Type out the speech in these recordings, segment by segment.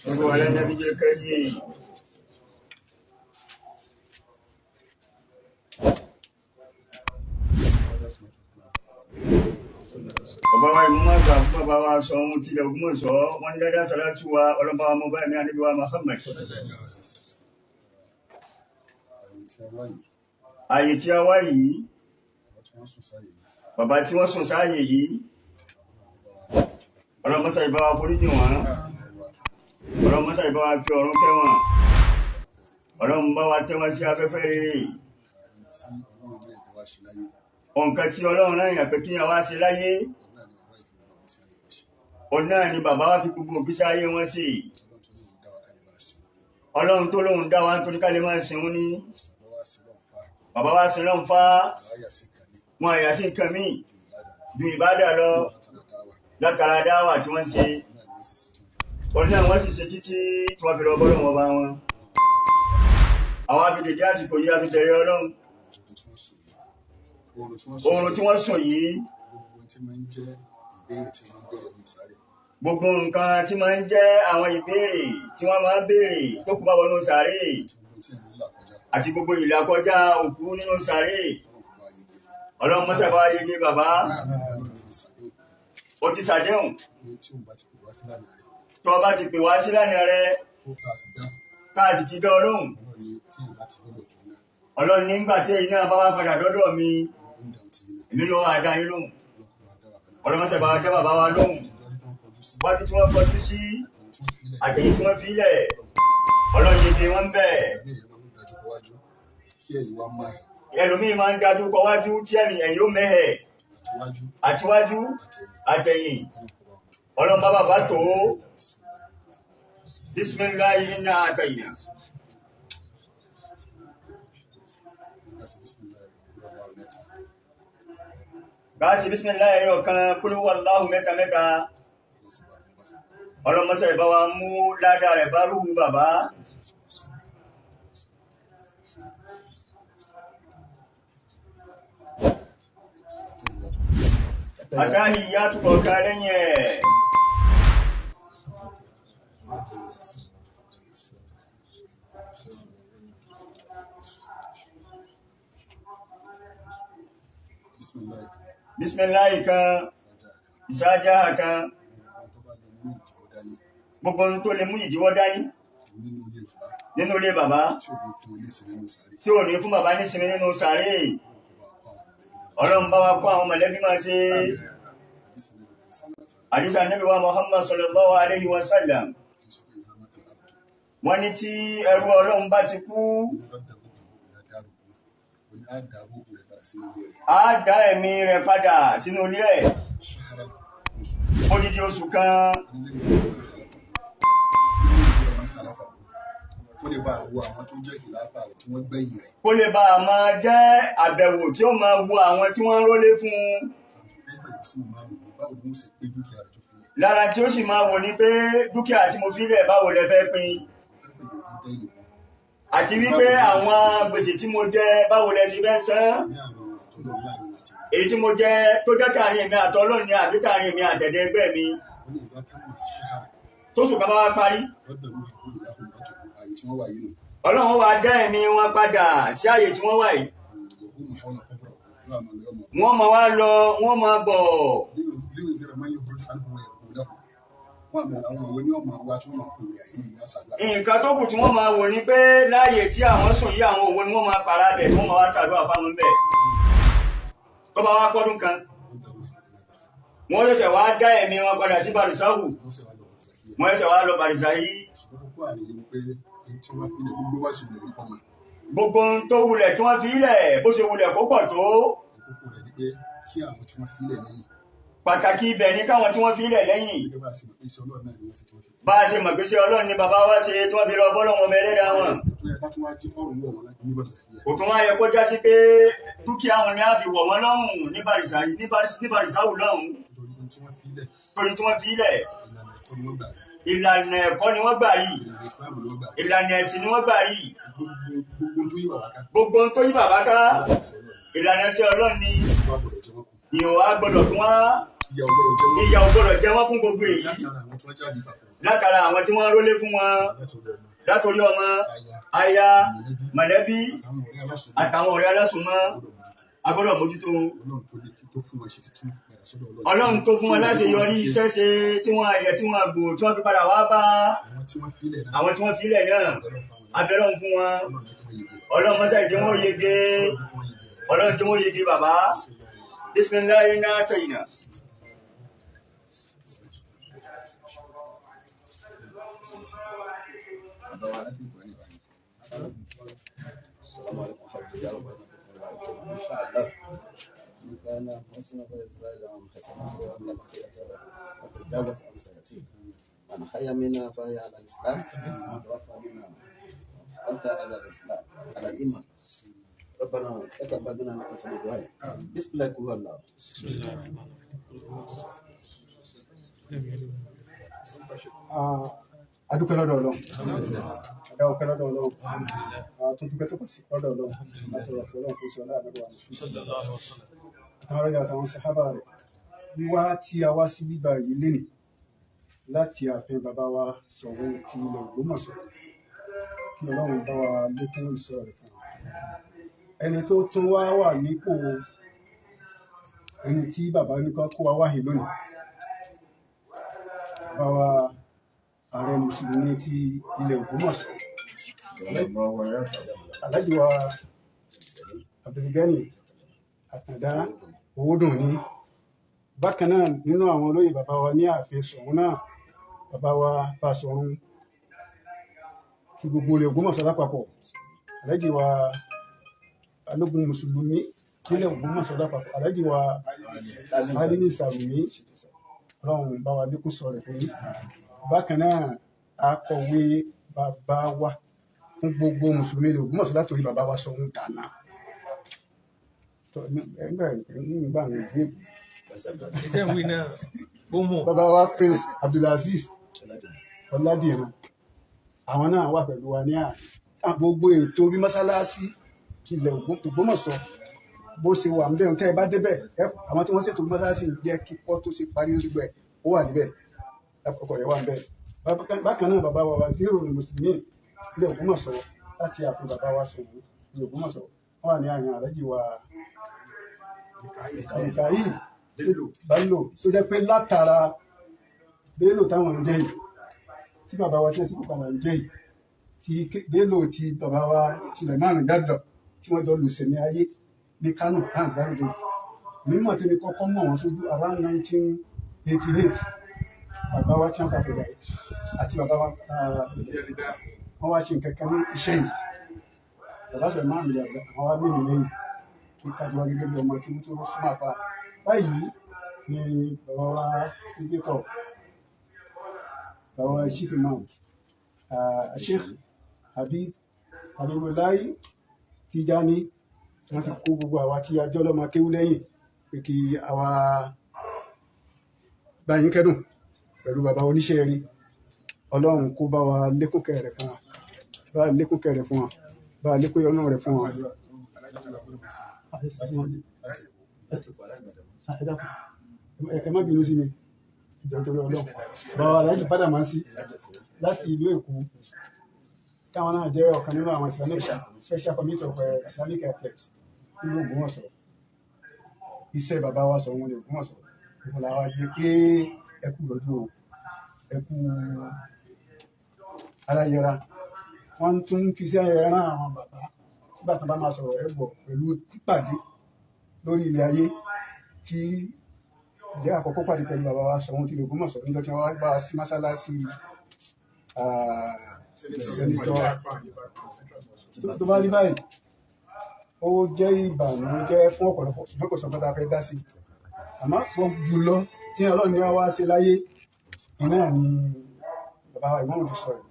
صلوا على النبي الكريم. Bàbá wa ìmú máa gbà fún bàbá wa sọ ohun tí ilẹ̀ Ògbómọ̀ṣọ́ wọ́n ń dáadáa sàlátù wa ọlọ́ba wa mọ báyìí ní ànábì wa Muhammad. Ààyè tí a wá yìí, bàbá tí wọ́n sùn sáàyè yìí, ọlọ́mọsá ìbá wa foríjì wọ́n, ọlọ́mọsá ìbá wa fi ọ̀run kẹ́ wọn, ọlọ́run bá wa tẹ́ wọn sí afẹ́fẹ́ rere. Nǹkan tí Ọlọ́run náà yàn pé kí wá ṣe láyé, òun náà ni bàbá wa fi gbogbo ìgbésí ayé wọn sí. Ọlọ́run tó lóun dá wa nítorí ká lè máa sìn ín ní. Bàbá wa sin lọ́n fá, wọn àyà sí nǹkan míì ju ìbádà lọ látara dáwà tí wọ́n ṣe. Òun náà wọ́n sì ṣe títí tí wọ́n fi lọ bọ́lọ́ wọn bá wọn. Àwọn abidèdé àsìkò yìí abidẹ̀rẹ̀ Ọlọ́run. Oorun tí wọ́n sùn yìí, gbogbo nǹkan tí máa ń jẹ́ àwọn ìbéèrè tí wọ́n máa ń béèrè tó kù bá wọnú sàárè àti gbogbo ìlàkọjá òkú nínú sàárè, Ọlọ́run mọ́sà bá yege bàbá. Ó ti ṣàdéhùn tó bá ti pè wá sílànà rẹ tá a sì ti dán Ọlọ́run. Ọlọ́run nígbà tí èyí náà bá wá padà dọ́dọ̀ mi, èmi ló wá dá yín lóhùn. Ọlọ́run mọ́sà bá dá bàbá wa lóhùn. Wájú tí wọ́n kọjú sí àtẹ̀yìn tí wọ́n fi lẹ̀, Ọlọ́run yege wọ́n bẹ̀. Ẹlòmíì máa ń dájú kọ wájú tí ẹ̀yìn ẹ̀yìn ó mẹ́hẹ̀, àtiwájú àtẹ̀yìn, Ọlọ́run bá bàbá tó. Bismillahi inna àtẹ̀yìn. Bá a ṣe bismillahi ẹyọ kan, kúlú wallahu mẹ́ta mẹ́ta, ọlọ́mọṣẹ́ ìbá wa mú ládàá rẹ̀ bá rúhu bàbá. Àtàhì ìyá túbọ̀ ká lẹ́yìn ẹ̀. Bismillahi kan, ìsájá kan, gbogbo ohun tó lè mú ìdíwọ́ dání nínú ilé bàbá tí ò ní fún bàbá nísinmi nínú sàárè, Ọlọ́run bá wa kó àwọn mọ̀lẹ́bí máa ṣe. Àdísà Ànábì wa Muhammad sallallahu alaihi wasallam, wọ́n ní tí ẹrú Ọlọ́run bá ti kú, á dá ẹ̀mí rẹ̀ padà sínú ilé ẹ̀ odidi oṣù kan. Kó lè bá wo àwọn tó jẹ́ ìlàpá rẹ̀ tí wọ́n gbẹ̀yìn rẹ̀. Kó lè bá a máa jẹ́ àbẹ̀wò tí ó máa wo àwọn tí wọ́n ń rólé fún un. Lára tí ó sì máa wò ní pé dúkìá tí mo fi lẹ̀ báwo lẹ fẹ́ pín, àti wípé àwọn gbèsè tí mo jẹ báwo lẹ ṣe fẹ́ san, èyí tí mo jẹ tó jẹ́ tààrin èmi àtọlọ́run ni àbí tààrin èmi àtẹ̀dẹ̀ ẹgbẹ́ mi. Tóṣù kan bá wá parí, Ọlọ́run wá dá ẹ̀mí wọn padà sí àyè tí wọ́n wà yìí. Wọ́n máa wá lọ, wọ́n máa bọ̀. Nǹkan tó kù tí wọ́n máa wò ni pé láàyè tí àwọn sùn yí, àwọn òwò ni wọ́n máa para bẹ̀ tí wọ́n máa wá ṣàdúrà fáwọn bẹ̀. Tó bá wá pọ́dún kan, Wọ́n ṣẹ̀ṣẹ̀ wá dá ẹ̀mí wọn padà sí Bàrìsáhù. Wọ́n ṣẹ̀ wá lọ Bàrìsàkíyà. Wọ́n ṣẹ̀ṣẹ̀ wá lọ Bàrìsáhì. Ṣùgbọ́n kókó àrè yìí ni pé ẹni tí wọ́n fi lè gbogbo wá sí ilẹ̀ rí ọmọ. Gbogbo ohun tó wulẹ̀ tí wọ́n fi ilẹ̀ bó ṣe wulẹ̀ kó pọ̀ tó. Kókó rẹ̀ ni pé kí àwọn tí wọ́n fi lẹ̀ lẹ́yìn. Pàtàkì ibẹ̀ ni káwọn tí wọ́n fi ilẹ̀ lẹ́yìn. Gẹ́gẹ́ bá a ṣe mọ̀ pé iṣẹ́ Ọlọ́run náà ni wọ́n ṣe tí wọ́n fi. Bá a ṣe mọ̀ pé ṣé Ọlọ́run ni bàbá wa ṣe tí wọ́n fi lọ bọ́lọ́ wọn bẹ̀rẹ̀ dá wọn. Tó yẹ ká tún wá jí ọrùn wọ̀ wọ́n ní Bàrìsàkíyà. Kò tún wá yẹ kó já sí pé dúkìá wọn ni a fi wọ̀ wọ́n lọ́hùn ní Bàrìsáhù lọ́hùn. Nítorí ohun tí wọ́n fi lẹ̀ Torí tí wọ́n fi ilẹ̀ ìlànà ẹ̀kọ́ ni wọ́n gbà rí. ìlànà ẹ̀kọ́ ni wọ́n gbà rí. Ìlànà Ìsìlámù ni wọ́n gbà rí. Ìlànà ẹ̀sìn ni wọ́n gbà rí. Gbogbo ohun tó yí bàbá ká. Gbogbo ohun tó yí bàbá ká Ìlànà ẹ̀sìn Ọlọ́run ìlànà ẹ̀sìn Ọlọ́run ni wọ́n gbọ́dọ̀ jẹ wọ́n kù. ìhò á gbọ́dọ̀ fún wa. Ìyà ò gbọ́dọ̀ jẹ wọ́n kù. Ìyà ò gbọ́dọ̀ jẹ wọ́n fún gbogbo èyí. Látara àwọn tí wọ́n jáde fà fún wọn. Látara àwọn tí wọ́n rólé fún wọn Látọ̀dọ̀ ọmọ, látòrí ọmọ, aya, aya, mọ̀lẹ́bí àtàwọn ọ̀rẹ́ alásùnmọ́. àtàwọn ọ̀rẹ́ alásùnmọ́ a gbọ́dọ̀ mójútó. Ọlọ́run tó lè tó fún wọn ṣe títún padà sọ́dọ̀ Ọlọ́run. Ọlọ́run tó fún wọn láti yọrí iṣẹ́ ṣe tí wọ́n ayẹ tí wọ́n àgbò tí wọ́n fi padà wá bá Àwọn tí wọ́n fi lẹ̀ náà. àwọn tí wọ́n fi ilẹ̀ náà abẹ́rẹ́ fún wọn. Ọlọ́run jẹ́ kí wọ́n yege. Ọlọ́run mọ́sá ìdí wọn yege. Ọlọ́run jẹ́ kí wọ́n yege. Ọlọ́run tí wọ́n yege bàbá. Bismillahi iná tẹ̀yìnà. السلام عليكم ورحمة الله وبركاته. إن شاء الله إن كان محسنا فليزداد عن حسناته وأن سيئته وتجاوز عن سيئته. من حيا منا فهي على الإسلام، ومن توفى منا فأنت على الإسلام على الإيمان. ربنا تقبل منا إنك سميع الدعاء. بسم الله قل هو الله. Adúpẹ́ lọ́dọ̀ Ọlọ́run, adá ọpẹ́ lọ́dọ̀ Ọlọ́run, àtúndúpẹ́ tó kù sí lọ́dọ̀ Ọlọ́run, àtọ̀rọ̀ pé Ọlọ́run kò sí ọlá àdúgbò àwọn àtàwọn ọ̀rẹ́ àtàwọn sàhábà rẹ̀. Wíwá tí a wá sí bíbá yìí lénìí láti ààfin bàbá wa Ṣọ̀ún ti ilẹ̀ Ògbómọ̀ṣọ́, kí Ọlọ́run bá wa lékún ìṣọ́ rẹ̀ fún wa. Ẹni tó tún wá wà nípò ẹni tí bàbá ní kó wá wáhìn lónìí, bàbá wa ààrẹ mùsùlùmí ti ilẹ̀ Ògbómọ̀ṣọ́, Alhaji wa Abdulgani Àtàndá Owódùnní. Bákan náà nínú àwọn olóyè bàbá wa ní ààfin Ṣọ̀ún náà, bàbá wa Báṣọ̀run ti gbogbo ilẹ̀ Ògbómọ̀ṣọ́ lápapọ̀, Alhaji wa Balógun mùsùlùmí nílẹ̀ Ògbómọ̀ṣọ́ lápapọ̀, Alhaji wa Alimi Sàrùmí, Ọlọ́run bá wa lékún sọ rẹ̀ fún yín. Bákan náà akọ̀wé bàbá wa fún gbogbo mùsùlùmí ilẹ̀ Ògbómọ̀ṣọ́ látòrí bàbá wa Ṣọ̀ún dáná. Nígbà mi ìwé Ìjẹ́ ìwé náà ó mọ̀. bàbá wa Prince Abdulaziz Ọládìran, àwọn náà wà pẹ̀lú wa ní àárín. Gbogbo ètò bí mọ́sálásí ilẹ̀ Ògbómọ̀ṣọ́ bó ṣe wà ń bẹ̀rù tẹ́ ẹ bá débẹ̀, àwọn tí wọ́n ṣètò bí mọ́sálásí jẹ́ kíkọ́ tó ṣe parí lóṣù gbẹ ó wà níbẹ̀, ọkọ̀ yẹn wà níbẹ̀. Bákan náà bàbá wa Waziri Mùsùlùmí ilẹ̀ Ògbómọ̀ṣọ́ láti ààfin bàbá wa Ṣọ̀ún ilẹ̀ Ògbómọ̀ṣọ́, wọ́n wà ní àyàn Alhaji wa Mikael Bello, tó jẹ́ pé látara Bello táwọn ń jẹ́ yìí tí bàbá wa tí wọ́n ti padà ń jẹ́ yìí, tí Bello ti bàbá wa Suleiman Gado tí wọ́n jọ lùsẹ̀ ní ayé ní Kano Tanzania. Mímọ̀ tí mi kọ́kọ́ mọ̀ wọ́n sójú around 1988, bàbá wa tí wọ́n papòdà yìí àti bàbá wa wọ́n wá ṣe nǹkan kan ní iṣẹ́ yìí. Bàbá Suleiman Gado àwọn wa mímì lẹ́yìn kí kájọ wa gẹ́gẹ́ bí ọmọ kí wọ́n tó súnmọ́ àfa. Báyìí ni bàbá wa ti gbé tọ̀, bàbá wa Chief Imam Sheikh Habib Habibulayi Tijani, wọ́n fi kó gbogbo àwa tí a jọ́ lọ́mọ kéwú lẹ́yìn pé kí àwa bá yín kẹ́dùn pẹ̀lú bàbá oníṣẹ́ rí. Ọlọ́run kó bá wa lékún kẹ́ rẹ̀ fún wa, bá wa lékún kẹ́ rẹ̀ fún wa, bá wa lékún yọ́nú rẹ̀ fún wa. Ẹ má bínú sí mi, ìjọ torí Ọlọ́run. Bàbá Alhaji Badamasi láti ìlú Èkó, táwọn náà jẹ́ ọ̀kan nínú àwọn Islamic Special Committee of Islamic Affairs nílùú Ògbómọ̀ṣọ́. Iṣẹ́ bàbá wa Ṣọ̀ún ní Ògbómọ̀ṣọ́, òun làwa jẹ́ pé ẹ kú lọ́dún o, ẹ kú ara yẹra. Wọ́n tún fi iṣẹ́ yẹn rán àwọn bàbá nígbà tí wọ́n bá máa sọ̀rọ̀ ẹ gbọ́ pẹ̀lú pípàdé lórí ilẹ̀ ayé tí Jẹ́ àkọ́kọ́ pàdé pẹ̀lú bàbá wa Ṣọ̀ún tìlú Ògbómọ̀ṣọ́ níjọ́ tí wọ́n bá sí mọ́sálásí sẹ́nitọ́. Tó bá rí báyìí, ó jẹ́ ìbànújẹ́ fún ọ̀pọ̀lọpọ̀, ṣùgbọ́n kò sọ pé ta fẹ́ dá sí. Àmọ́ fún jùlọ tí Ọlọ́run ní wá ṣe láyé, iná ni bàbá wa ìmọ̀ràn ti sọ yìí.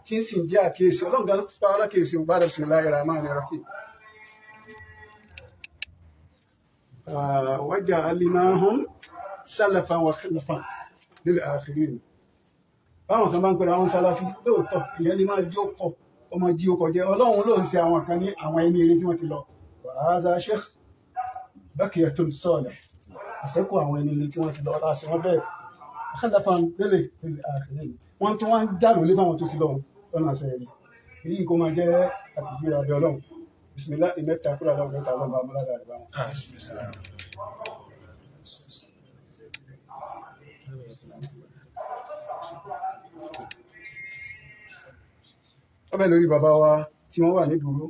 Tí sì ń jẹ́ àkíyèsí, Ọlọ́run gan pa alákìyèsí bá dọ̀ sí láyé ra máa ní rọ́kì. Wájà alimahum sálàfà wà khalafan lil akhirin. Báwọn kan bá ń pera wọn sálàfí, lóòótọ́ ìyẹn lè máa jókòó ọmọ jí ó kọjá Ọlọ́run ló ń ṣe àwọn kan ní àwọn ẹni eré tí wọ́n ti lọ. Wàhálà Sheikh Bakiyatun Salih, àṣẹ́kù àwọn ẹni eré tí wọ́n ti lọ láṣẹ wọn bẹ́ẹ̀. Khalafan lil akhirin. Wọ́n tún wá ń dàrú lé fáwọn tó ti lọ lọ́nà àṣẹ rẹ̀. Èyí kò máa jẹ́ àtìgbé abẹ́ Ọlọ́run. Bismillah mẹ́ta kúrò àwọn mẹ́ta ọlọ́run bá amúládàá rẹ̀ bá wọn. Ọbẹ̀ lórí bàbá wa tí wọ́n wà nídùúró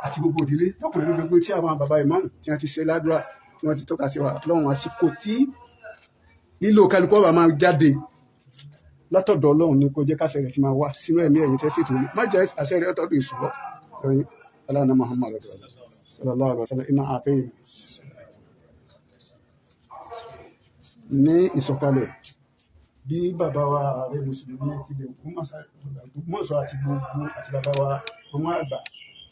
àti gbogbo òdílé tọkùnrin ló gbogbo tí àwọn bàbá ìmáàmù tí wọ́n ti ṣe ládùúrà tí wọ́n ti tọ́ka sí wa lọ́run àsìkò tí lílo kálukú ọba máa jáde látọ̀dọ̀ Ọlọ́run ni kò jẹ́ káṣẹ rẹ̀ ti máa wá sínú ẹ̀mí ẹ̀yìn tẹ́sí tó ní má jẹ́ àṣẹ rẹ̀ ọ̀tọ̀dọ̀ ìṣúwọ́ lóyún aláàánú Muhammad sallallahu alaihi wasallam iná àtẹ́yìn ní ìsọ̀kalẹ̀ bí bàbá wa ààrẹ mùsùlùmí ti lè Ògbómọ̀ṣọ́ àti gbogbo àti bàbá wa ọmọ àgbà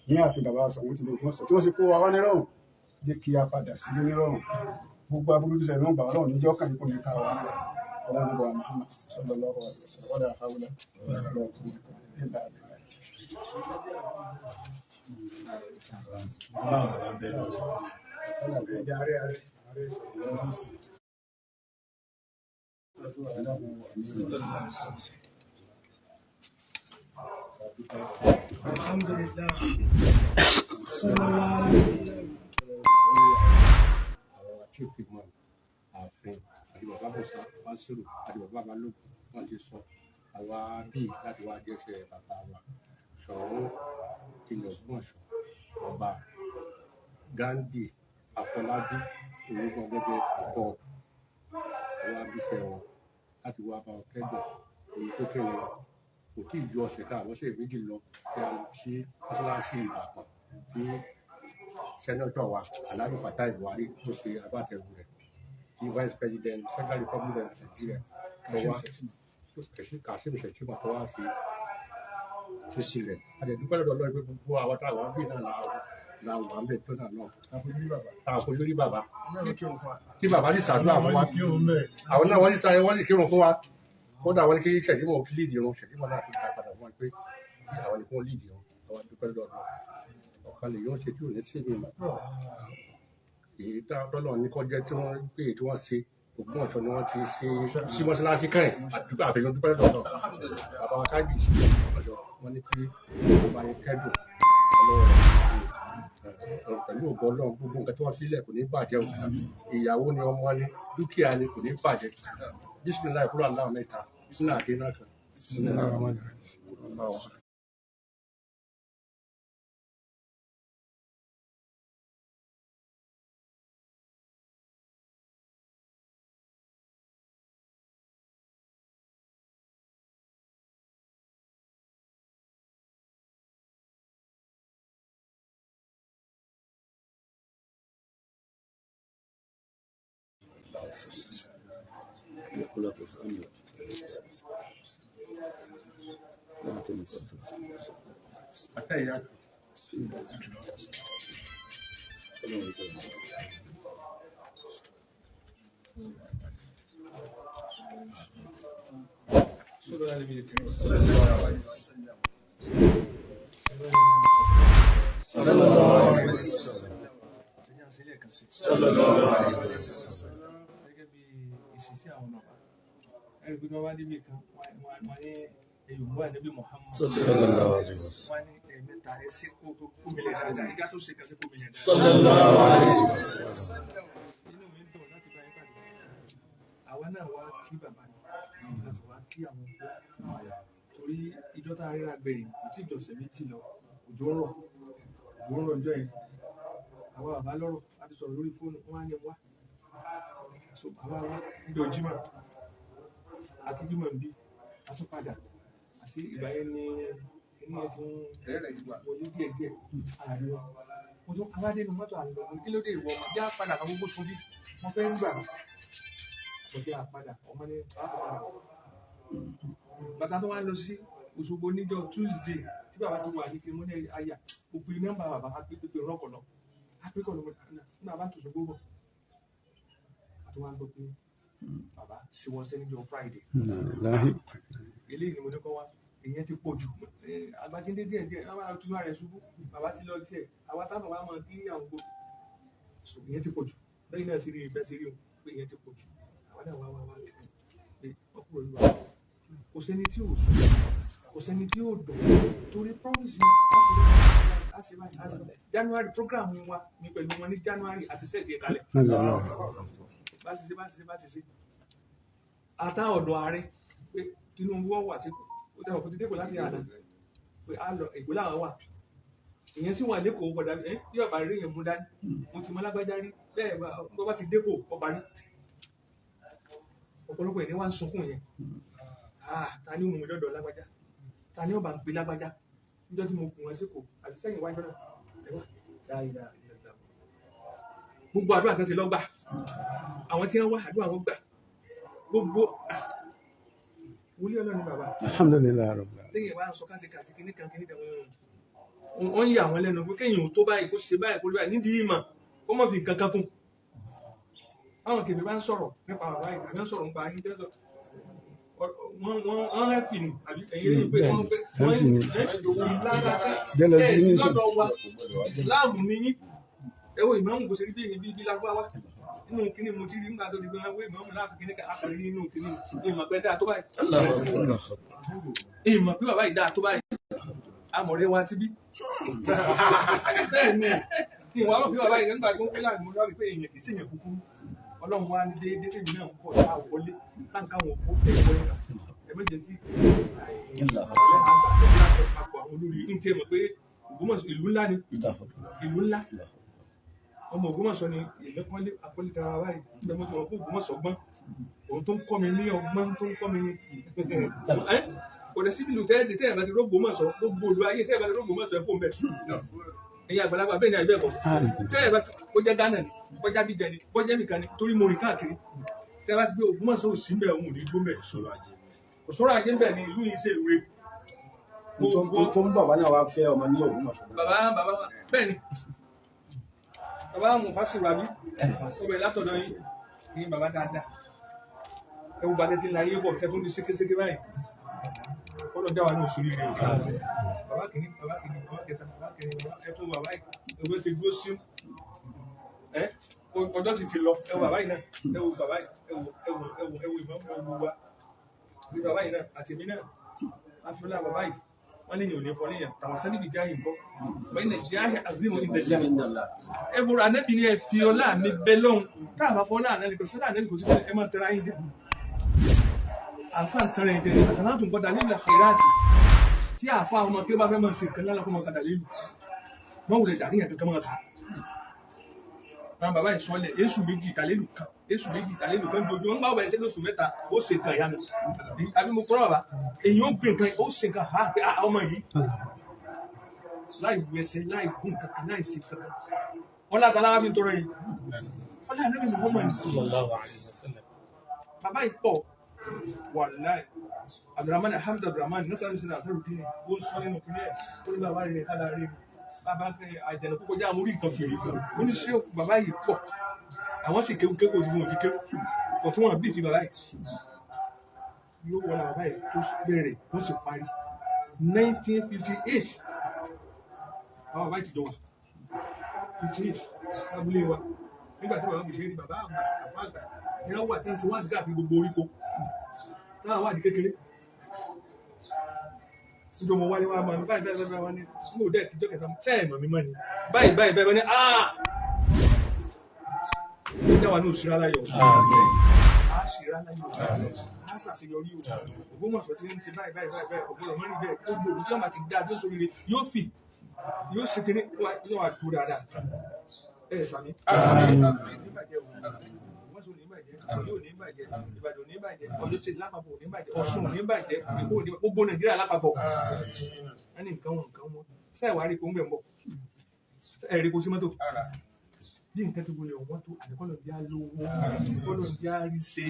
ní àti bàbá wa Ṣọ̀ún ti lè Ògbómọ̀ṣọ́ tí wọ́n sì kó wa wá nírọ̀rùn jẹ́ kí a padà sílé nírọ̀rùn gbogbo aburú tó ṣẹlẹ̀ náà gbà Ọlọ́run níjọ́ kan kò ní ká wa nílẹ̀ ọlọ́run wa Muhammad sallallahu alaihi wasallam wala hawla wala quwwata illa billah. Alhamdulillah. Sallallahu alaihi wasallam. Àwọn chief imam ààfin àti bàbá bọ̀sà fásirù àti bàbá balógun wọn ti sọ àwa bíi láti wá jẹ́sẹ̀ bàbá wa Ṣọ̀ún tilẹ̀ Ògbómọ̀ṣọ́ ọba Ghandi Afọlábí Olúgbọ̀ngẹ́gẹ́ third àwa jíṣẹ́ wọn láti wá bá wọn kẹ́dùn èyí tó kéré kò tí ì ju ọ̀sẹ̀ kan àbọ̀sẹ̀ méjì lọ kí a lọ sí mọ́ṣáláṣí Ìbàdàn tí sẹ́nẹ́tọ̀ wa Alhaji Fatai Buhari tó ṣe agbátẹrù rẹ̀ tí vice president Federal Republic of Nigeria tó wá Kashim Shettima tó wá sí ṣíṣí rẹ̀. A lè dúpẹ́ lọ́dọ̀ Ọlọ́run pé gbogbo àwọn táwọn bí náà la wà ń bẹ̀ tó náà náà tá a fojú rí bàbá tí bàbá sì ṣàdúrà fún wa àwọn náà wọ́n sì sáré wọ́n sì kírun fún wa kódà wọ́n ní kí Shettima ò líìdì irun Shettima náà fi ta padà fún wa pé kí àwọn nìkan líìdì irun àwọn dúpẹ́ lọ́dọ̀ Ọlọ́run ọ̀kan lè yóò ṣe tí ò ní sí mi mọ́ èyí tá tọ́lọ̀ ní kọjá tí wọ́n gbé tí wọ́n ṣe Ògbómọ̀ṣọ́ ni wọ́n ti ṣe sí mọ́ṣáláṣí kan àdúgbò àfẹ́yọ́ dúpẹ́ lọ́dọ̀ bàbá wa kábíyèsí ọ̀dọ̀ wọn ní kí ọba yẹn kẹ́dùn Ọlọ́run pẹ̀lú ògo Ọlọ́run gbogbo nǹkan tí wọ́n sílẹ̀ kò ní bàjẹ́ o ìyàwó ni ọmọ ni dúkìá ni kò ní bàjẹ́ bísímìláì kúrò aláwọ̀ mẹ́ta bísímìláì àti iná kan. Gẹ́gẹ́ bí ìṣesí àwọn bàbá ẹ̀rí pé wọ́n bá débi kan wọ́n ní Yorùbá níbi Muhammad wọ́n ní ẹ̀mẹ́ta ẹ̀ sí kó mílẹ̀ dáadáa ìgbà tó ṣe kan sí kó mílẹ̀ dáadáa. Inú mi dùn láti bá yín pàdé. Àwa náà wá kí bàbá ni a sì wá kí àwọn ọgbẹ́ torí ìjọ tá a ríra gbẹ̀yìn kò tí ìjọsẹ̀ méjì lọ òjò ń rọ̀ òjò ń rọ̀ ọjọ́ yẹn àwọn bàbá lọ́rọ̀ a ti sọ̀rọ̀ lórí fóònù wọ́n á ní wá So bàbá wa níjọ́ Jímọ̀, akíjímọ̀ ń bí, asọ́padà, àti ìgbà yẹn ni inú ẹ ti ń wọlé díẹ̀ díẹ̀ ààrẹ wọn. Mo tún awádé nu mọ́tò àlọ́ mo ní kí ló dé ìwọ ọmọ jẹ́ àpadà kan gbogbo sun bí wọ́n fẹ́ ń gbà. Mo jẹ́ àpadà ọmọ ní àpadà. Bàtà tó wá lọ sí Òṣogbo níjọ́ Tuesday tí bàbá tó wà ní kí mo ní àyà òpin nọ́mbà bàbá apẹ́pẹ́ rọ́kọ̀lọ́ apẹ́kọ̀lọ́ nígbà bá tó Òṣogbo bọ̀. Àti wá gbọ́ pé bàbá ṣe wọ́n sẹ́ níjọ́ Friday. Eléyìí ni mo ní kọ́ wá ìyẹn ti pọ̀ jù àgbàjíǹde díẹ̀ díẹ̀ wọ́n máa tún ara ẹ̀ ṣubú bàbá ti lọ tiẹ̀ àwa táwọn wa máa kí àwọn gbogbo so ìyẹn ti pọ̀ jù lẹ́yìn náà sì rí ìbẹ́ sí rí o pé ìyẹn ti pọ̀ jù àwa náà wá wá wá pé wọ́n kúrò ní wàhálà kò sẹ́ni tí ò sùn kò sẹ́ni tí ò dùn torí promise January program wa ni pẹ̀lú wọn ní January àti sẹ́ẹ̀dì ẹ̀ kalẹ̀ bá ṣe bá ṣe bá ṣe ṣe àtà ọ̀dọ̀ ààrẹ pé Tinubu wọ́n wà sí ó tẹ̀wọ̀n kò ti dẹ́kọ̀ láti àná pé a lọ Èkó làwọn wà ìyẹn sì wà lẹ́kọ̀ọ́ gbọ̀dá ẹ bí ọba rí yẹn mú dání mo ti mọ lágbájá rí bẹ́ẹ̀ bá bá ti dẹ́kọ̀ ọba rí ọ̀pọ̀lọpọ̀ ìní wá ń sunkún yẹn ah ta ni ó mú mi lọ́dọ̀ lágbájá ta ni ó bá ń pe lágbájá níjọ́ tí mo kù wọn síkò àbí sẹ́yìn wájú náà ẹ wá dáadáa gbogbo àdúrà tí wọ́n ti lọ gbà àwọn tí wọ́n wá àdúrà wọn gbà gbogbo wòlíì Ọlọ́run bàbá. Alhamdulilayi rabbil alamin. Téèyàn bá ń sọ káàtìkàtì kíní kan kíní kan wọ́n ń yà wọ́n lẹ́nu pé kéèyàn ò tó báyìí kó ṣe báyìí kó rí báyìí nídìí ìmọ̀ kó má fi nǹkan kan kún. Báwọn kèmí bá ń sọ̀rọ̀ nípa bàbá yìí àbí ń sọ̀rọ̀ nípa ayé tẹ́sọ̀ wọ́n rẹ́ fì ní àbí ẹ̀yìn rí pé wọ́n pé wọ́n lára ẹ̀ sí lọ́dọ̀ wa ìsìláàmù ní yín ẹ wo ìmáàmù kò ṣe rí bí èyí bí lárúbáwá nínú kíní mo ti rí nígbà tó di pé wọ́n ìmáàmù láàfin kíní kan àpèrè nínú kíní ìmọ̀ pé dáa tó báyìí ìmọ̀ pé bàbá yìí dáa tó báyìí amọ̀rẹ́ wa ti bí bẹ́ẹ̀ ni ìwà wọn fi bàbá yìí nígbà tó ń pé láàrin mo lọ́ọ́ rí pé èèyàn kì í ṣèyàn kúkúrú ọlọ́run wa ní déédéé tèmi náà ń pọ̀ tá a wọlé táǹkà wọn kó ẹ̀ wọlé ẹ̀ méje tí àwọn olórí ń tiẹ̀ mọ̀ pé Ògbómọ̀ṣọ́ ìlú ńlá ni ìlú ńlá ọmọ Ògbómọ̀ṣọ́ ni èmi kọ́lé akọ́lé tara báyìí nígbà mo ti mọ̀ pé Ògbómọ̀ṣọ́ gbọ́n òun tó ń kọ́ mi ní ọgbọ́n tó ń kọ́ mi ní kò dẹ̀ síbi ìlú tẹ́lẹ̀ tẹ́lẹ̀ bá ti rÓgbómọ̀ṣọ́ gbogbo olú ayé tẹ́lẹ̀ bá ti rÓgbómọ̀ṣọ́ ẹ̀ kó ń bẹ̀ ẹ̀yin àgbàlagbà bẹ́ẹ̀ ni àìbẹ́ẹ̀ kọ́ tẹ́lẹ̀ bá ti kó jẹ́ Ghana ni kó jẹ́ Abidjan ni kó jẹ́ nìkan ni torí mo rìn káàkiri tẹ́lẹ̀ bá ti gbé Ògbómọ̀ṣọ́ òsì ń bẹ̀ òun ò ní gbó ń bẹ̀ kò sọ́rọ̀ ajé ń bẹ̀ ni ìlú yìí ṣe ìwé. Tó ń bàbá náà wá fẹ́ ọmọ ní Ògbómọ̀ṣọ́. Bàbá bàbá bẹ́ẹ̀ ni bàbá Mufasiru àbí ọbẹ̀ látọ̀dọ̀ yín ní bàbá dáadáa ẹ wo bàtẹ́ tí ń la ayé bọ̀ kẹ́tún di sékéséké báyìí kọ́lọ̀ dá wa ní oṣù rírì bàbá kìíní bàbá kìíní bàbá kẹta bàbá kẹrin bàbá ẹtún bàbá yìí ewé ti dúró sí ẹ ọjọ́ sì ti lọ ẹ wo bàbá yìí náà ẹ wo bàbá yìí ẹ wo ẹ wo ẹ wo ẹ wo ìmọ̀ ẹ wo wa ní bàbá yìí náà àti èmi náà àfúlà bàbá yìí wọ́n lè yàn ní fọ́ léyàn tàwọn sẹ́ni bìí jáyìn kọ́ bẹ́ẹ̀ nàìjíríà azimu ìdẹ̀jà ẹ bọ̀rọ̀ anẹ́bí ni ẹ fi ọlá mi bẹ́ lọ́hùn káàbà fọ́ ọlá ànẹ́bí kò sí ọlá ànẹ́bí kò sí ẹ máa tẹ̀ra yín jẹ àfa ń tẹ̀ra yín jẹ àsàlátù nǹkan dà nílùú àkèrèàtì tí àfa ọmọ kí ó bá fẹ́ máa ṣe nǹkan lálẹ́ kó máa kadà lélu wọ́n wulẹ̀ dàníyàn kankan máa ta àwọn bàbá yìí sọlẹ̀ èṣù méjì tàlélù kan èṣù méjì tàlélù kan dojú wọn bá wẹ̀ ṣe lóṣù mẹ́ta ó ṣe nǹkan ìyanu àbí mo kúrò bàbá èyí ó gbé nǹkan ó ṣe nǹkan ha pé ọmọ yìí láì wù ẹsẹ̀ láì gún kankan láì ṣe kankan wọn láta lára mi tọrọ yìí wọn láì lórí Muhammad bàbá yìí pọ̀ wàláì Abdulrahman alhamdu Abdulrahman nasara mi sinna asaru kini ó ń sọ nínú kini ẹ ó ní bàbá rẹ kálá rẹ bàbá àjànà kókó já àwọn orí nǹkan fèrè ó ní ṣé bàbá yìí pọ̀ àwọn sì kéwú kéwú tí wọn ti kéwú kò tí wọn bí ti bàbá yìí yóò wọlé bàbá yìí tó bẹ̀rẹ̀ tó sì parí 1958 àwọn bàbá yìí ti jọ wà 58 lábúlé wa nígbà tí bàbá mi ṣe rí bàbá àgbà àbá àgbà tí wọ́n wà tí wọ́n ti wá sí káàkiri gbogbo oríko táwọn wà ní kékeré níjọ́ mo wálé wá máa ní báyìí báyìí báyìí wá ní mo dẹ̀ tíjọ́ kẹta sẹ́ẹ̀ mọ̀ mi mọ́ ni báyìí báyìí báyìí wá ní aaa ó dá wa ní òṣèré aláyọ̀ á ṣèré aláyọ̀ á ṣàṣeyọrí o Ògbómọ̀ṣọ́ tí ń ti báyìí báyìí báyìí báyìí ògbómọ̀ mọ́rin bẹ́ẹ̀ ó gbòòrò tí wọ́n bá ti dá tó sórí rẹ̀ yóò fì yóò ṣe kínní yóò wá dúró dáadáa ẹ sàmì. bàjẹ́, Ìbàdàn ò ní bàjẹ́, Ọ̀yọ́ State lápapọ̀ ò ní bàjẹ́, Ọ̀ṣun ò ní bàjẹ́, Èkó ò ní bàjẹ́, gbogbo Nàìjíríà lápapọ̀. Wọ́n ní nǹkan wọn nǹkan wọn. Ṣé ẹ̀ wá rí ipò ń bẹ̀ ń bọ̀? Ẹ rí ipò sí mọ́tò? Bí nǹkan ti wọlé ọ̀wọ́n tó àdìkọ́lọ̀ jẹ́ alówó, àdìkọ́lọ̀ jẹ́ àríṣe.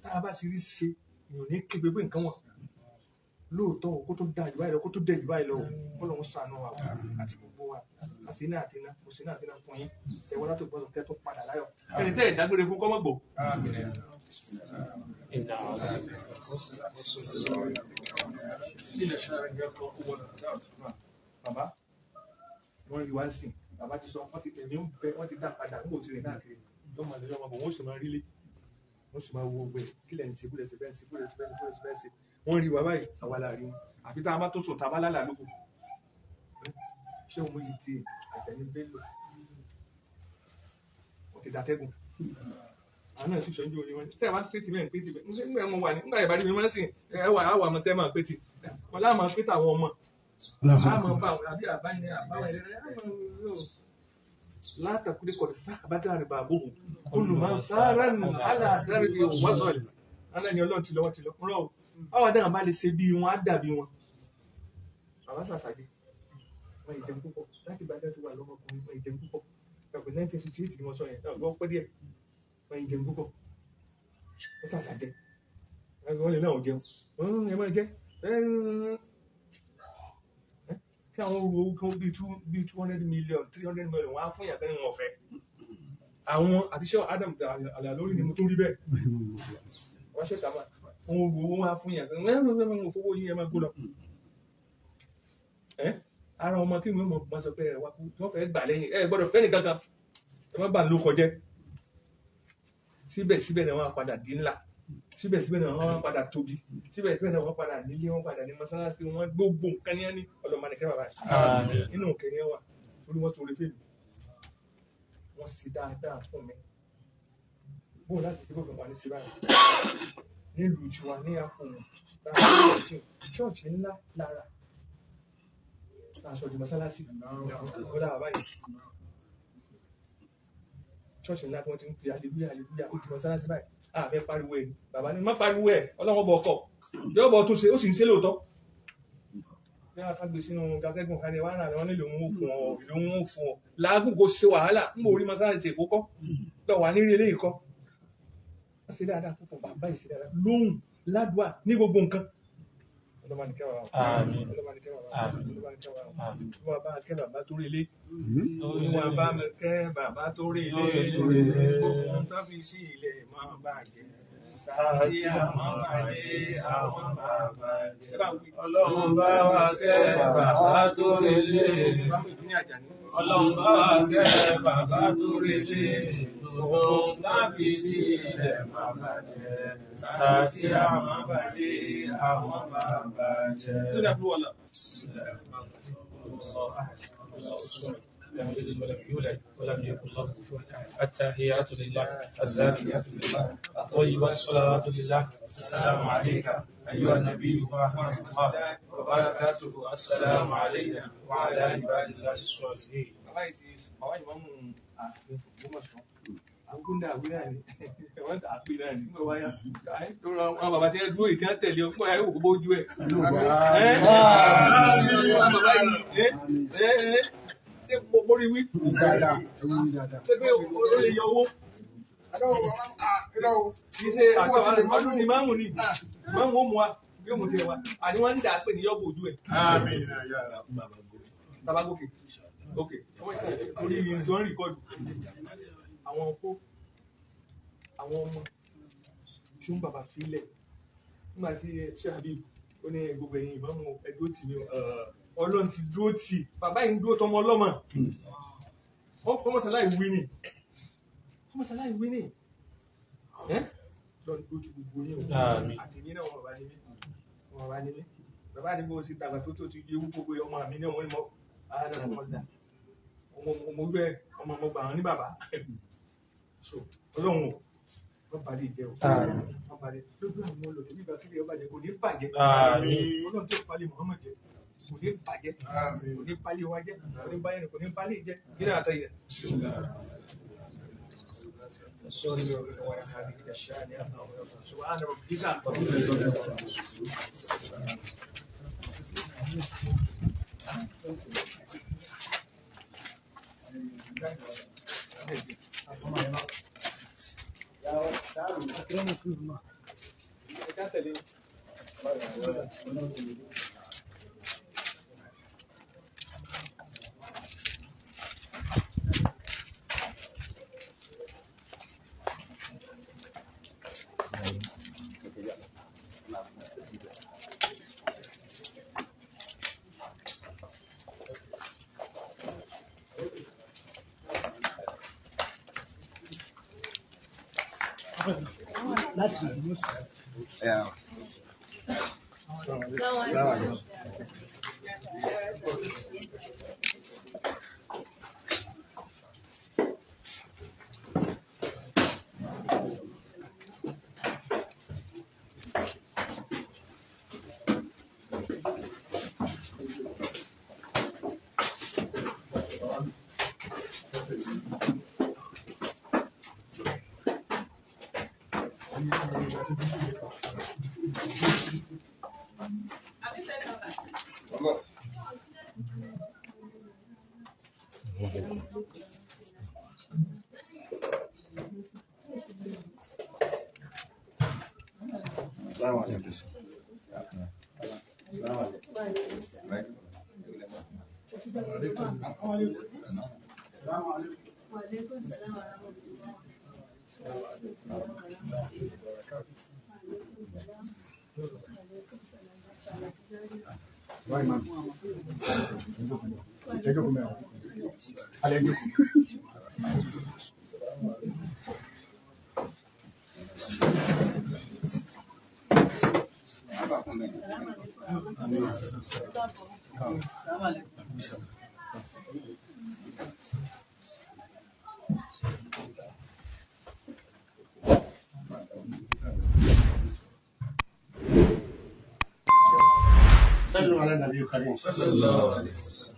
Tá a bá ti rí ṣe, èèyàn ní kígbe pé nǹkan wọn. Lóòótọ́ o, kó tó da jù báyìí lọ, kó tó dẹ̀ jù báyìí lọ, kó lóun ṣàánú wa àti gbogbo wa. Àti iná àti iná, kò sí iná àti iná fún yín. Ṣẹ̀wọ́n látò gbọ́dọ̀ kẹ́ tó padà láyọ̀. Ẹni tẹ́ ẹ̀ dágbére fún kọ́mọ̀gbọ̀. Bàbá, wọ́n rí wá sí, bàbá ti sọ, wọ́n ti ẹ̀mí ń bẹ, wọ́n ti dá padà, ń bò ti rìn káàkiri. Lọ́mọ àti ọmọ bọ̀, wọ́n sì máa rí lé, wọ́n sì máa wo ọgbẹ́, kílẹ̀ ń ṣe, búlẹ̀ ṣe bẹ́ẹ̀ ṣe, búlẹ̀ ṣe bẹ́ẹ̀ ṣe, búlẹ̀ ṣe bẹ́ẹ̀ ṣe. Wọ́n rí wa báyìí, àwa la rí wọn. Àfi tá a bá tó sùn, tá a bá lálàá lóko. Ṣé òun yìí ti Àjàní Bello? Wọ́n ti dàtẹ́gùn. Àwọn náà sì sọ ní orí wọn. Ṣé ẹ wá pétì mẹ́rin pétì mẹ́rin? Nígbà mo wà ní, nígbà ìbàdí mi máa ń sìn, ẹ wà á wà mọ́ tẹ́ máa pétì. Wọ́n lá máa pétì àwọn ọmọ. Á máa bá àwọn àbí àbáyé àbáwọn ẹ̀rẹ́ látàkùnrin kọ̀dí sábàtà rẹ̀ bàbá òun. Olùmọ̀-sáárà nù aládàrí wọ́sọ̀lì. Alẹ́ ni Ọlọ́run ti lọ, wọ́n ti lọ. Rọ́ o. Báwa dáhùn bá lè ṣe bí wọn á dàbí wọn. Bàbá sàṣàgé. Wọ́n ìjẹun púpọ̀. Láti ìgbà tí wọ́n ti wà lọ́mọkùnrin, wọ́n ìjẹun púpọ̀. Ẹ̀pẹ̀ 1958 ni wọ́n sọ yẹn. Wọ́n pẹ́ díẹ̀. Wọ́n ìjẹun púpọ̀. Wọ́n sàṣàjẹ. Wọ́n lè náà jẹun. Ẹ máa jẹ. Kí àwọn owó kan bíi 200 million, 300 million wọ́n á fún ìyàtọ̀ níwọ̀n ọ̀fẹ́. Àwọn àti ṣé Adam Àlàlórí ni mo tó rí bẹ́ẹ̀. Wọ́n ṣe tàbá. Wọ́n wo owó wọn á fún ìyàtọ̀. Wọ́n fowó yín ẹ máa gbó lọ. Ara ọmọ kí wọ́n mọ̀ sọ pé ẹ̀wà kú wọ́n fẹ́ gbà lẹ́yìn ẹ gbọ́dọ̀ fẹ́ nìkan kan ẹ má bà ń ló kọjẹ́. Síbẹ̀síbẹ̀ náà wọ́n á padà di ńlá. Síbẹ̀síbẹ̀ náà wọ́n á padà tóbi. Síbẹ̀síbẹ̀ náà wọ́n padà nílé, wọ́n padà ní mọ́sálásí, wọ́n gbogbo nǹkan ní ẹni ọlọ́mọdékẹ́ bàbá rẹ̀. Inú òkè ni wà torí wọ́n torí fèmí. Wọ́n sì dáadáa fún mi. Bóun láti ṣe gbogbo ní síbáyìí. Nílùú tiwa ní àpò ṣọ́ọ̀ṣì ńlá lára. Aṣọ di mọ́sálásí. Ọlá bàbá yìí. Ṣọ́ọ̀ṣì ńlá tí wọ́n ti ń pe hallelujah hallelujah ó di mọ́sálásí báyìí. Àfẹ́ pariwo ẹ̀ ni. Bàbá ní má pariwo ẹ̀ ọlọ́wọ́ bọ̀ ọkọ̀. Yóò bọ̀ tún ṣe ó sì ń ṣe lóòótọ́. Bí wọ́n á gbé sínú gàtẹ́gùn kan ní wàá ràn wọ́n nílò òun ó fún ọ, ìlú òun ó fún ọ. Làágùn kò ṣe wàhálà, ń bò rí mọ́sálásí ti Èkó kọ́. Lọ wà nírí eléyìí kọ́. Wọ́n ṣe dáadáa púpọ̀, bàbá yìí ṣe dáadáa. Lóhùn, ládùá, ní gbogbo nǹkan. Ọlọ́mọdé bàbá. Ọlọ́mọdé bàbá. Ọlọ́mọdé bàbá. Olúwa bá kẹ́ bàbá tó rí ilé. Olúwa bá kẹ́ bàbá tó rí ilé. Gbogbo tó fi sí ilẹ̀ máa bàjẹ́. Sàtì àwọn bàjẹ́ àwọn bàjẹ́. Ọlọ́run bá wa kẹ́ bàbá tó rí ilé. Ọlọ́run bá wa kẹ́ bàbá tó rí ilé. Ohun tá fi sí ilẹ̀ máa bàjẹ́. Sàtì àwọn bàjẹ́ àwọn bàjẹ́. لم يلد ولم يولد ولم يكن له كفوا احد. التحيات لله، الزاكيات لله، الطيبات الصلوات لله. السلام عليك ايها النبي ورحمه الله وبركاته. السلام علينا وعلى عباد الله الصالحين. Bàbá yìí ti bàbá yìí máa ń mú ààfin Ògbómọ̀ṣọ́. Àgúndà àwí náà ni wọ́n tà á pè náà ni. Nígbà wáyà àwọn bàbá tí wọ́n dúró ìtí wọ́n tẹ̀lé ọ fún ẹ̀ wò bójú ẹ̀. Bàbá yìí ṣé mo rí wí? Ṣé pé o lè yọ owó? Kì í ṣe ọdún ni máàmù ni máàmù ó mú wa yóò mú tiẹ̀ wa àní wọ́n ń dà á pè ní yọ̀bù ojú ẹ̀. Bàbá gòkè. Ok, orí ìjọ ń rìkọ́dù. Àwọn ọkọ, àwọn ọmọ tí ó ń bàbá fílẹ̀. Nígbà tí Ṣé Habib ó ní gbogbo ẹ̀yin ìmáàmù ẹ̀dúró tì mí o, Ọlọ́run ti dúró tì, bàbá yìí ń dúró tọmọ ọlọ́mọ. Wọ́n kọ́ mọ́sálá ìwé ni. Kọ́ mọ́sálá ìwé ni. Lọ́run dúró ti gbogbo yín o. Àti ní náà wọ́n bàbá ní mí. Wọ́n bàbá ní mí. Bàbá ní bó ṣe dàgbà tó tó ti ewu gbogbo ọmọ mi náà wọ́n ní mọ́. Ọmọ gbẹ ọmọ ọmọ gbà wọn ní bàbá. So Ọlọ́run o, wọ́n balẹ̀ jẹ́ o. Wọ́n balẹ̀ lójú àwọn olùdó nígbà kí ọba jẹ kò ní bàjẹ́. Ọlọ́run tó palẹ̀ Muhammad jẹ kò ní bàjẹ́, kò ní palẹ̀ wa jẹ́, kò ní balẹ̀ kò ní balẹ̀ jẹ́. Kí ni àtẹ̀yẹ? الصغر ونفع به الشأن. سبحان ربك. صلوا على النبي الكريم. صلى الله عليه وسلم.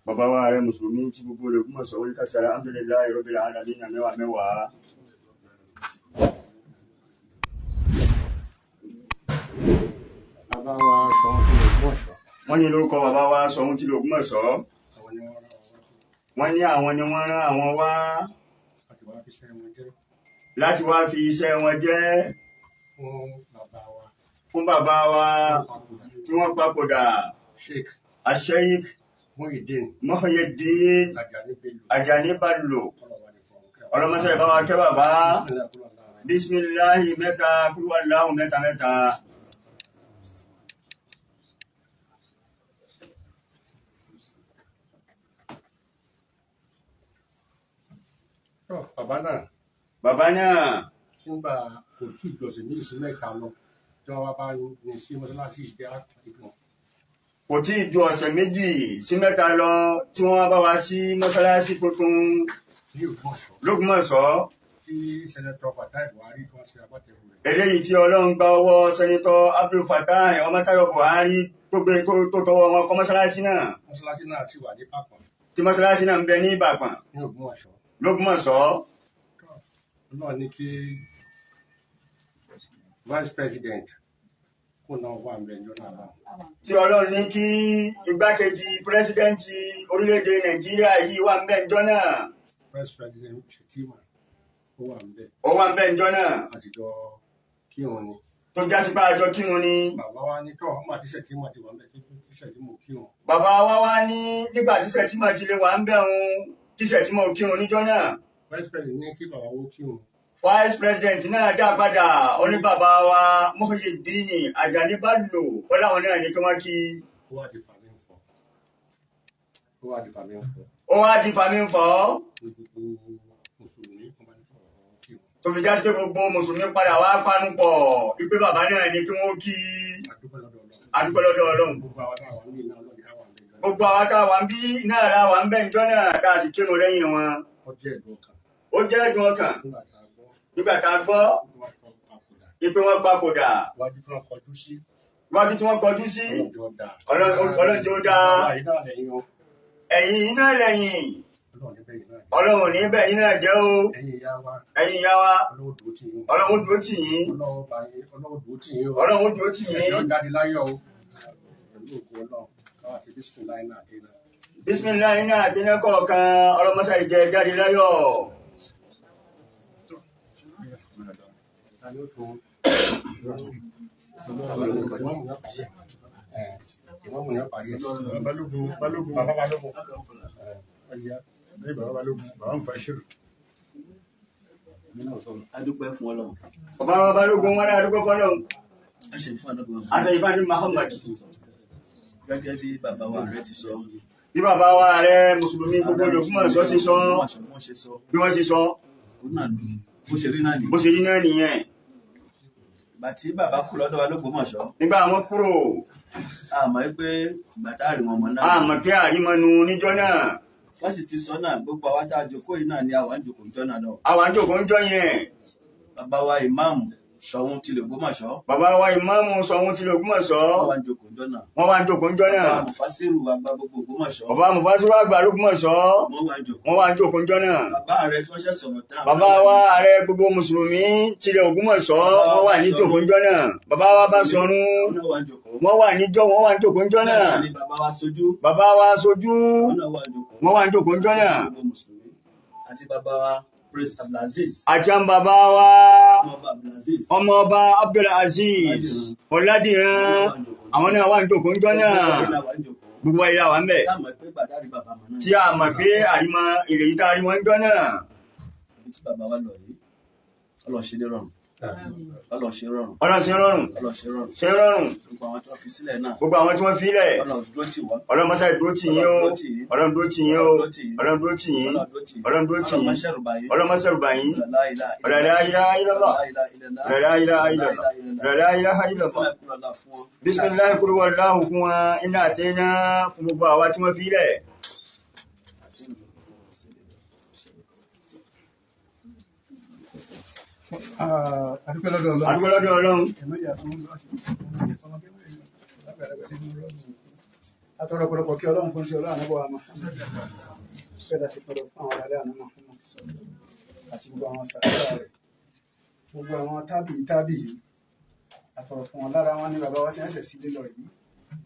Bàbá wa ààrẹ Mùsùlùmí tí gbogbo rẹ̀ kúmọ̀ sọ orí kásàrà alhamdulillahi rabbil alamin mẹ́wàá mẹ́wàá. Bàbá wa Ṣọ̀ún tí Ògbómọ̀ṣọ́. Wọ́n ní lórúkọ bàbá wa Ṣọ̀ún tí Ògbómọ̀ṣọ́. Àwọn ni wọ́n rán wa wá. Wọ́n ní àwọn ni wọ́n rán àwọn wá Láti wá fi iṣẹ́ wọn jẹ́ láti wá fi iṣẹ́ wọn jẹ́ fún bàbá wa fún bàbá wa tí wọ́n papòdà Sheikh Sheikh Muhyiddin Muhyiddin Ajani Bello. Ajani Bello. Ọlọ́mọṣẹ́ ìbá wa kẹ́ bàbá. Bísmíláhì mẹ́ta kúrúwàláhù mẹ́ta mẹ́ta. Tọ́, bàbá náà Bàbá náà nígbà kò tí ìjọsìn méjì sí mẹ́ta lọ tí wọ́n wá bá ní sí mọ́sálásí ìjẹ́ àtìkùn. Kò tí ì ju ọ̀sẹ̀ méjì sí mẹ́ta lọ tí wọ́n bá wa sí mọ́sálásí tuntun ní Ògbómọ̀ṣọ́ Lógbómọ̀ṣọ́. Tí Sẹ́nẹ́tọ̀ Fatai Buhari tí wọ́n ṣe agbátẹrù rẹ̀. Eléyìí tí Ọlọ́run gba ọwọ́ Sẹ́nitọ́ Abdul Fatai Ọmọ́táyọ̀ Buhari tó gbé tó tọwọ́ wọn kọ́ mọ́sálásí náà. Mọ́sálásí náà sì wà ní Pàpọ̀n. Tí mọ́sálásí náà ń bẹ ní Ìbàpọ̀n. Ní Ògbómọ̀ṣọ́. Lógbómọ̀ṣọ́. Ọlọ́run ní kí Vice President kó náà wà ń bẹ ní ọ̀nà àbá. Tí Ọlọ́run ní kí igbákejì pírẹ́sídẹ́ǹtì orílẹ̀-èdè Nàìjíríà yìí wà ń bẹ ńjọ́ náà. Vice President Shettima ó wà ń bẹ. Ó wà ń bẹ ńjọ́ náà. Àtijọ́ kírun ni. Tó já sí pé àjọ kírun ni. Bàbá wa ní tọ́ ọmọ àti Shettima ti wà ń bẹ kí Shettima ò kírun. Bàbá wa wá ní nígbà tí Shettima ti lè wà ń bẹ̀ òun kí Shettima ò kírun níjọ́ náà. Vice President ní kí bàbá wo kírun. Vice President náà dá padà ó ní bàbá wa Muhyiddin Ajani Bello ó láwọn náà ní kí wọ́n kí. Ó wá di fàmí ń fọ. Ó wá di fàmí ń fọ. Ó wá di fàmí ń fọ. Ní gbogbo Mùsùlùmí wọ́n bá ní kí bàbá wọn kírun. Tó fi já sí pé gbogbo Mùsùlùmí padà wá panu pọ̀ wípé bàbá náà ní kí wọ́n kí. A dúpẹ́ lọ́dọ̀ Ọlọ́run. A dúpẹ́ lọ́dọ̀ Ọlọ́run. Gbogbo àwa tá a wà ní iná Ọlọ́run ká wà ń bẹ jọ. Gbogbo àwa tá a wà ń bí náà la wà ń bẹ ńjọ́ náà tá a sì kírun lẹ́yìn wọn. Ó jẹ́ ẹ̀dùn ọkàn. Ó jẹ́ ẹ̀dùn ọkàn Nígbà tá a gbọ́ nígbà tá a gbọ́ pé wọ́n papòdà. ipe wọn papòdà. Wájú tí wọ́n kọjú sí. Wájú tí wọ́n kọjú sí. Ọlọ́jọ́ dáa. Ọlọ́run jẹ́ ó dáa. Àwa yìí náà lẹ́yìn o. Ẹ̀yin iná lẹ́yìn. Ọlọ́run níbẹ̀ yìí náà jẹ́. Ọlọ́run ní bẹ̀ yín náà jẹ́ o. Ẹ̀yin ìyá wa. Ẹ̀yin ìyá wa. Ọlọ́run dúró tì yín. Ọlọ́run dúró tì yín. Ọlọ́run bá yín. Ọlọ́run dúró tì yín o. Ọlọ́run dúró tì yín. Ẹ̀yin ó jáde láyọ̀ o. Pẹ̀lú ògo Ọlọ́run. Káwá ti bísímìláì náà dé náà. Bísímìláì náà àti iná kọ̀ọ̀kan ọlọ́mọṣá ìjẹ jáde láyọ̀. Ta ni ó tún? Ìmọ̀mù yẹn parí ẹ̀. Balógun Balógun Bàbá Balógun. Ọ̀yá lẹ́yìn bàbá Balógun bàbá Mufashiru. A dúpẹ́ fún Ọlọ́run. Bàbá wa Balógun wọn náà dúpẹ́ fọ́lọ́run. A ṣe fún àdúgbò. Àṣẹ ìfàdí Muhammad. Gẹ́gẹ́ bí bàbá wa rẹ̀ ti sọ. Bí bàbá wa rẹ̀ Mùsùlùmí gbogbo Ògbómọ̀ṣọ́ ṣe sọ. Wọ́n ṣe sọ. Bí wọ́n ṣe sọ. Òun náà bó ṣe rí náà nìyẹn. Bó ṣe rí náà nìyẹn. Ìgbà tí bàbá kú lọ́dọ̀ wa l'Ógbómọ̀ṣọ́. Nígbà wọn kúrò. A mọ̀ pé ìgbà tá a rí wọn mọ̀ náà. A mọ̀ pé àrímọnu níjọ́ náà. Wọ́n sì ti sọ náà gbogbo àwa tá a jókòó yìí náà ni àwa ń jókòó níjọ́ náà lọ. Àwa ń jókòó níjọ́ yẹn. Bàbá wa ìmáàmù Ṣọ̀ún tilẹ̀ Ògbómọ̀ṣọ́. Bàbá wa ìmáàmù Ṣọ̀ún tilẹ̀ Ògbómọ̀ṣọ́. Wọ́n wá ń jókòó níjọ́ náà. Wọ́n wá ń jókòó níjọ́ náà. Bàbá Mufasiru àgbà gbogbo Ògbómọ̀ṣọ́. Bàbá Mufasiru àgbà l'Ógbómọ̀ṣọ́. Wọ́n wá ń jókòó. Wọ́n wá ń jókòó níjọ́ náà. Bàbá rẹ̀ tí wọ́n ṣẹ̀ sọ̀rọ̀ tán. Bàbá wa ààrẹ gbogbo Mùsùlùmí tilẹ̀ Ògbómọ̀ṣọ́ wọ́n wà ní jókòó níjọ́ náà. Bàbá wa bá sọnù. Wọ́n wá ń jókòó. Wọ́n wà níjọ́ wọ́n wà ń jókòó níjọ́ náà. Bẹ́ẹ̀ ni bàbá wa Sojú. Bàbá wa Sojú. Wọ́n náà wá ń jókòó. Wọ́n wà ń jókòó níjọ́ náà. Gbogbo Mùsùlùmí àti bàbá wa Prince Abdulaziz. Àti àwọn bàbá wa Ọmọọba Abdulaziz. ọmọọba Abdulaziz Ọládìran àwọn náà wà ń jókòó níjọ́ náà. Gbogbo ayé la wà ń bẹ̀. Tá a mọ̀ pé gbàdárí bàbá mọ̀ náà. Tí a mọ̀ pé àrímọ èrè yìí tá a rí wọn níjọ́ náà. Ibi tí bàbá wa lọ yìí, Ọlọ́run ṣe ní rọrùn. Ọlọ́run ṣe rọrùn. Ọlọ́run ṣe rọrùn. Ọlọ́run ṣe rọrùn. Ṣe rọrùn. Gbogbo àwọn tí wọ́n fi sílẹ̀ náà. Gbogbo àwọn tí wọ́n fi lẹ̀. Ọlọ́run dúró tì wọ́n. Ọlọ́run mọ́sá dúró tì yín o. Ọlọ́run dúró tì yín o. Ọlọ́run dúró tì yín. Ọlọ́run dúró tì yín. Ọlọ́run má ṣẹ̀rù bà yín. La ilaha illallah. La ilaha illallah. La ilaha illallah. Bismillahi kúrú wallahu fún wọn iná àti iná fún gbogbo àwa tí wọ́n fi lẹ̀. Adúpẹ́ lọ́dọ̀ Ọlọ́run. Adúpẹ́ lọ́dọ̀ Ọlọ́run. Ẹ̀mọ́ ìyá tó ń lọ sí ọmọ kékeré lágbàlagbà nínú Ọlọ́run. Atọ́rọ ọ̀pọ̀lọpọ̀ kí Ọlọ́run fún sí Ọlọ́run ànábọ̀ wa Muhammad. Bẹ́ẹ̀ la ṣe pọ̀lọ̀ fún àwọn aráalé àná Muhammad àti gbogbo àwọn sàkárà rẹ̀. Gbogbo àwọn tábìlì tábìlì àtọ̀rọ̀ fún wọn lára wọn ní bàbá wa tí wọ́n ṣẹ̀ sílé lọ yìí.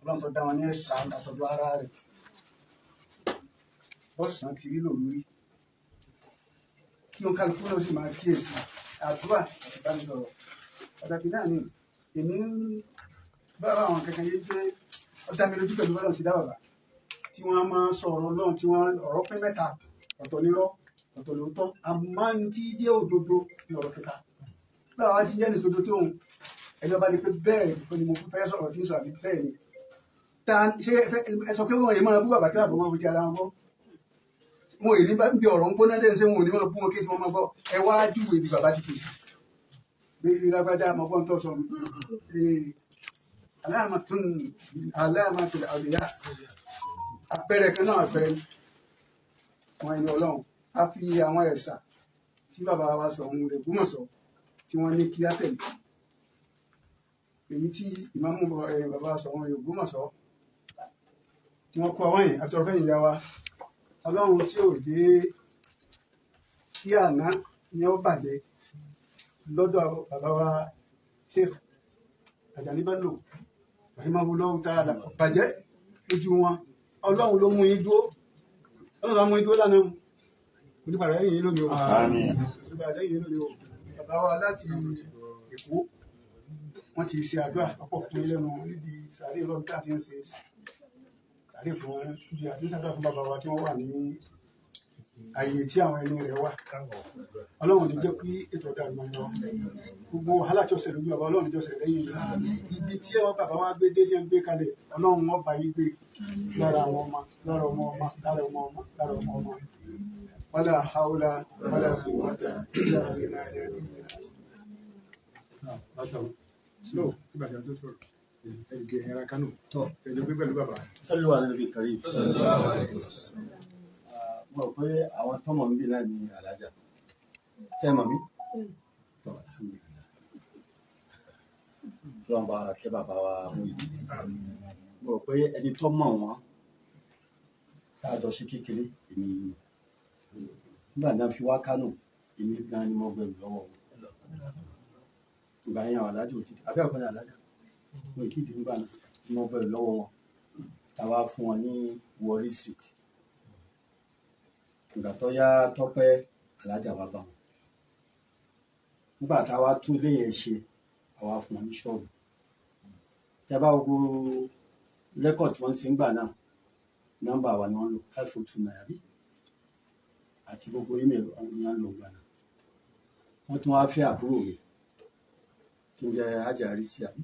Ọlọ́run tó dá wọn ní ẹ̀sà àtọ̀dọ̀ ara rẹ̀. Bọ́sàn ti rí lòlú rí. Kí ó kálukú náà sì máa kíyèsí àdúrà àti ìbánisọ̀rọ̀. Pàtàkì náà ni èmi ń bá àwọn kankan yé jẹ́ ó dá mi lójú pẹ̀lú bọ́lá ti dá bàbá tí wọ́n máa ń sọ̀rọ̀ Ọlọ́run tí wọ́n ọ̀rọ̀ pín mẹ́ta ọ̀tọ̀ nírọ́ ọ̀tọ̀ lóòótọ́ àmọ́ ní tí jẹ́ òdodo ní ọ̀rọ̀ kẹta báwa wá ti jẹ́ nìṣodo tó ń ẹni ọba lè pé bẹ́ẹ̀ ni mo fẹ́ sọ̀rọ̀ tí ń sọ àbí bẹ́ẹ̀ ni ta ṣé ẹ sọ pé wọ́n yìí máa bú bàbá kí bàbá máa fi ara wọn bọ́ wọn ò ní bá ń bí ọ̀rọ̀ ń gbóná dẹ́n ṣé wọn ò ní máa bú wọn kí wọ́n máa gbọ́ ẹ wá júwèé bí bàbá ti fèsì bí lágbájá mọ̀ fọ́n tó sọ aláàmàtún aláàmàtún àlùyá àpẹẹrẹ kan náà àpẹẹrẹ wọn ẹni Ọlọ́run a fi àwọn ẹ̀sà tí bàbá wa sọ òun rẹ̀ Ògbómọ̀ṣọ́ tí wọ́n ní kí á tẹ̀lé èyí tí ìmáàmù bàbá wa sọ òun rẹ̀ Ògbómọ̀ṣọ́ tí wọ́n kó àwọn yìí àtọ̀rọ̀fẹ́ ìyá wa Ọlọ́run tí ò dé kí àná ni ó bàjẹ́ lọ́dọ̀ bàbá wa Sheikh Àjàní Bello rahimahullahu ta'ala bàjẹ́ lójú wọn Ọlọ́run ló mú yín dúró Ọlọ́run ló mú yín dúró lánàá onípadà lẹ́yìn yín lónìí o onípadà lẹ́yìn yín lónìí o bàbá wa láti Èkó wọ́n ti ṣe àdúrà ọ̀pọ̀ fún yín lẹ́nu níbi sàárè lọ́dún tá a ti ń ṣe sàárè fún wọn níbi àti ṣàdúrà fún bàbá wa tí wọ́n wà ní àyè tí àwọn ẹni rẹ̀ wà Ọlọ́run ní jẹ́ kí ètò ọ̀dà ìmọ̀ lọ gbogbo wàhálà tí ó ṣẹlẹ̀ lójú bàbá Ọlọ́run ní jẹ́ ó ṣẹlẹ̀ lẹ́yìn ibi tí àwọn bàbá wa gbé dé tí wọ́n gbé kalẹ̀ Ọlọ́run wọn bá yí gbé lára àwọn ọmọ lára ọmọ ọmọ lára ọmọ ọmọ lára ọmọ ọmọ wala haula wala quwwata illa billahi. Sallu ala nabi karim. Mo rò pé àwọn tọ́mọ̀ ń bì náà ní alájà. Ṣé ẹ mọ̀ mí? Tọ́ alhamdulillah. Ọlọ́run bá kẹ́ bàbá wa mú ìdí. Mo rò pé ẹni tó mọ̀ wọ́n tá a jọ ṣe kékeré èmi ni. Nígbà náà fi wá Kánò, èmi gan ni mo gbẹrù lọ́wọ́ wọn. Ìgbà yẹn àwọn alájà ò tí abẹ́ ọ̀kan ní alájà. Mo ì tí ì dé nígbà náà mo gbẹrù lọ́wọ́ wọn. Táwa fún wọn ní Warri Street. Ìgbà tó yá tọ́pẹ́ alájà wa bá wọn. Nígbà táwa tún ilé yẹn ṣe, àwa fún wọn ní ṣọ́ọ̀bù. Tẹ́ bá wo rẹ́kọ̀dì tí wọ́n ń ṣe ńgbà náà, nọ́mbà wa ni wọ́n ń lò 5029 àbí? Àti gbogbo email ni wọ́n ń lò ńgbà náà. Wọ́n tún wá fẹ́ àbúrò mi tí ń jẹ́ Hajji Arisi àbí?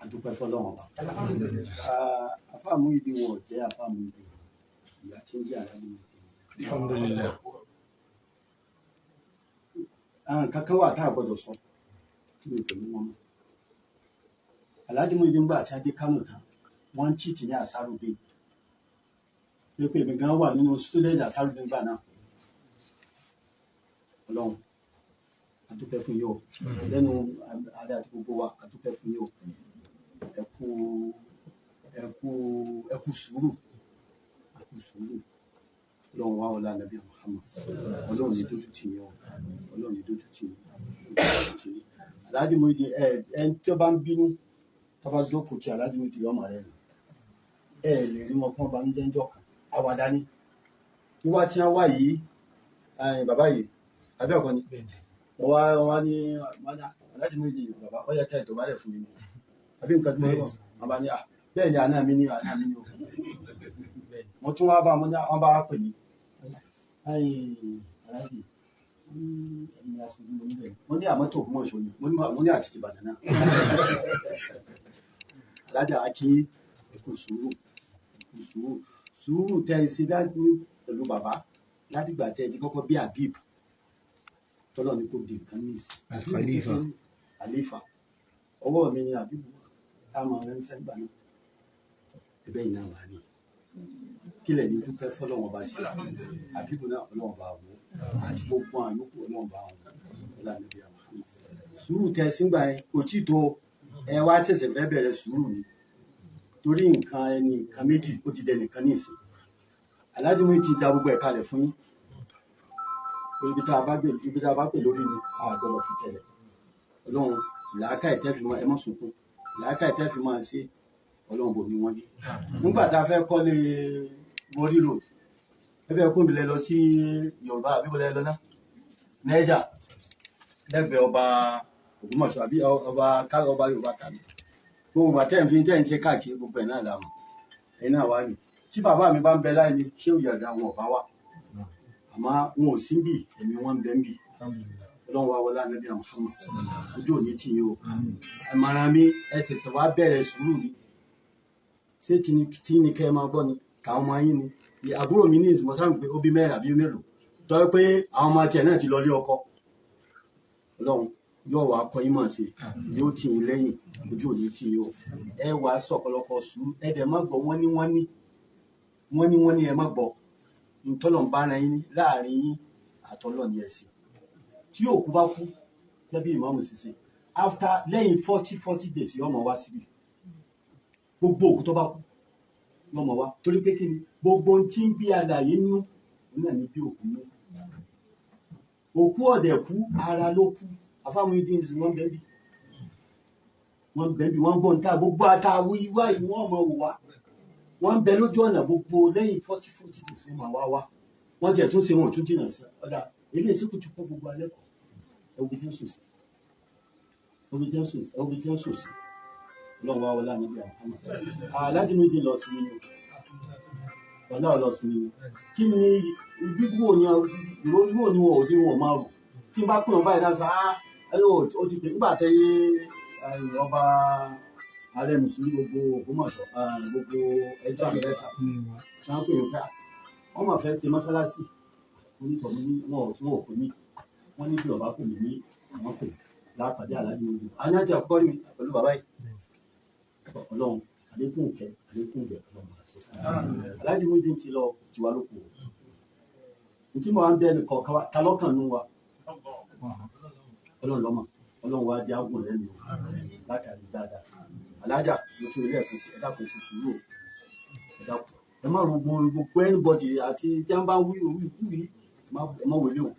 A dúpẹ́ fọ́lọ́run ọba. Àfáà Muyideen wọn ò jẹ́ Àfáà Muyideen. Ìyá tí ń jẹ́ Alhaji Muyideen. Alhamdulillah. Àwọn nǹkan kan wà tá a gbọ́dọ̀ sọ tí mi pẹ̀lú wọn mọ́. Alhaji Muyideen gbà tí a dé Kánò tán, wọ́n ń chìtì ní Asarudeen. Pé pé èmi gan wà nínú student Asarudeen gbà náà. Ọlọ́run, a dúpẹ́ fún yín o. Lẹ́nu ààrẹ àti gbogbo wa, a dúpẹ́ fún yín o. Ẹ kú ẹ kú ẹ kú sùúrù. Ẹ kú sùúrù. Ọlọ́run wá ọlá Nàbí Muhammad. Ọlọ́run ní dójú tì yín o. Ọlọ́run ní dójú tì yín. Dójú tì yín. Alhaji Muyideen ẹ ẹ tí ó bá ń bínú tó bá jókòó ti Alhaji Muyideen ọmọ rẹ nù. Ẹ lè rí wọn kán banújẹ́ ńjọ́ kan. Àwàdà ni. Wíwá tí wọ́n wá yìí, bàbá yìí, àbí ọ̀kan ni. Wọ́n wá ní Alhaji Muyideen bàbá ó yẹ ká ẹ̀ dọ̀bálẹ̀ fún mi ni. Àbí nǹkan tí mo rí wọ́n bá ní à bẹ́ẹ̀ ni àná mi ní àná mi ní o. Mo tún wá bá wọn bá wá pè mí. Aláàjì, ẹ̀yin aṣojú mo níbẹ̀. Mo ní àmọ́ tó Ògbómọ̀ṣọ́ ni, mo ní àti ti Ìbàdàn náà. Alájà Akin, ẹ kú sùúrù, ẹ kú sùúrù. Sùúrù tẹ́ ẹ ṣe dájú pẹ̀lú bàbá látìgbà tẹ́ ẹ ti kọ́kọ́ bí Habib. Tọ́lọ́ ni kò di nǹkan ní ìsìn. Al-Khalifa. Khalifa. Ọwọ́ mi ni Habib tá a máa ránṣẹ́ gbà náà. Ẹbẹ́ yìí náà wà ní. Kílẹ̀ ní dúpẹ́ fọ́lọ́wọ́n bá ṣe. Àbíbù náà ọlọ́wọ́n bá wò. Àti gbogbo àwọn yòókù ọlọ́wọ́n bá wò. Ọlá níbi àwọn àmọ́. Sùúrù tẹ sígbà yẹn kò tí tó ẹ wá ṣẹ̀ṣẹ̀ fẹ́ bẹ̀rẹ̀ sùúrù ni. Torí nǹkan ẹni nǹkan méjì ó ti dẹnìkan ní ìsìn. Alhaji Muyideen ti da gbogbo ẹ̀ kalẹ̀ fún yín. Torí ibi tá a bá gbé ibi tá a bá pè lórí ni a gbọ́dọ̀ fi tẹ̀lẹ̀. Ọlọ́run làákà ìtẹ́ fi máa ẹ má sunkún. Làákà ìtẹ́ fi máa ṣe Ọlọ́run bò ní wọ́n ní. Nígbà tá a fẹ́ kọ́lé Warri Road, ẹ fẹ́ kó mi lẹ lọ sí Yorùbá àbí bọ́lá ẹ lọ náà? Nẹ́jà lẹ́gbẹ̀ẹ́ ọba Ògbómọ̀ṣọ́ àbí ọba ọba Yorùbá kàmí. Gbogbo ìgbà tẹ́ ń fi tẹ́ ń ṣe káàkiri gbogbo ẹ̀ náà la mọ̀. Ẹ̀yin náà wá ní. Tí bàbá mi bá ń bẹ láì ní, ṣé òyàrá wọn ò bá wà? Àmọ́ wọn ò sí ń bì, ẹ̀mí wọn ń bẹ ń bì. Ọlọ́run wa wọlé Ànábì Muhammad. Ojú òní tì yín o. Àmọ̀ràn mi ẹ ṣẹ̀ṣẹ̀ wá bẹ̀rẹ̀ sùúrù ni. Ṣé tí ni kẹ́ ẹ máa gbọ́ ni? Tàwọn ọmọ yín ni. Àbúrò mi ní ìsìnkú sáà pé ó bí mẹ́rin àbí mélòó. Tọ́ pé àwọn ọmọ tiẹ̀ náà ti lọ lé ọkọ. Ọlọ́run yóò wá kọ́ yín mọ̀ sí i. Yóò tì yín lẹ́yìn. Ojú òní tì yín o. Ẹ wàá sọ̀pọ̀lọpọ̀ sùúrù. Ẹ dẹ̀ má gbọ́ wọ́n ní wọ́n ní. Wọ́n ní wọ́n ní ẹ má gbọ́. Ntọ́lọ̀ ń bá ara yín láàrin yín àtọ́lọ̀ ní ẹ̀sìn. Tí òkú bá kú, gẹ́gẹ́ bí ìmáàmù ṣe ṣe, after lẹ́yìn 40 days yóò máa wá síbí. Gbogbo òkú tó bá kú yóò máa wá. Torí pé kí ni gbogbo ohun tí ń bí alààyè nínú, òun náà ní bí òkú nínú. Òkú ọ̀dẹ̀ kú, ara ló kú. Àfáà Muyideen sì wọ́n bẹ́ẹ̀ bí. Wọ́n bẹ́ẹ̀ bí wọ́n gbọ́n tá gbogbo àtàwí wá yìí wọ́n mọ̀ wò wá. Wọ́n bẹ lójú ọ̀nà gbogbo lẹ́yìn 40 days wọ́n máa wá wá. Wọ́n tiẹ̀ tún ṣe wọn ò tún jìnnà sí. Ọ̀dà ilé ìsìnkú ti kọ́ gbogbo alẹ́ kọ́. Ẹ̀wù tí ń sùn sí. Ẹ̀wù tí ń sùn sí. Ẹ̀wù tí ń sùn sí. Ọlọ́run wá wọlé ànábì àwọn. Alhaji Muyideen lọ sí mi ni. Ọlá lọ sí mi ni. Kí ni gbígbó ni ìròyìn ni wọn ò ní wọn máa rò. Tí n bá pè wọn báyìí náà sọ, á ẹ ó ti pè nígbà tẹ ọba ààrẹ mùsùlùmí gbogbo Ògbómọ̀ṣọ́ gbogbo ẹjọ́ àmẹ́ta tí wọ́n pè é pé wọ́n máa fẹ́ ti mọ́sálásì onítọ̀mú ní wọn ò tún wọn ò pè mí wọ́n ní bí ọba pè mí ní àwọn pè lápàdé Alhaji Muyideen. A ní àti àkọ́kọ́ rí mi pẹ̀lú bàbá yìí. Ọlọ́run àlékún ìkẹ́ àlékún ìgbẹ́ Ọlọ́run máa ṣe. Alhaji Muyideen ti lọ tiwa lóko. Ntí mo wá ń bẹ ẹnì kọ̀ọ̀kan wa ta lọ́kàn nù wa Ọlọ́run lọ́mọ Ọlọ́run wa jẹ́ àgùn lẹ́nu o látàrí dáadáa. Alájà mo tún ilé ẹ̀kan sí, ẹ dákun, ṣe sùúrù o, ẹ dákun, ẹ má ro gbogbo anybody àti tí wọ́n bá wí orí ikú yìí, ẹ má wọlé o.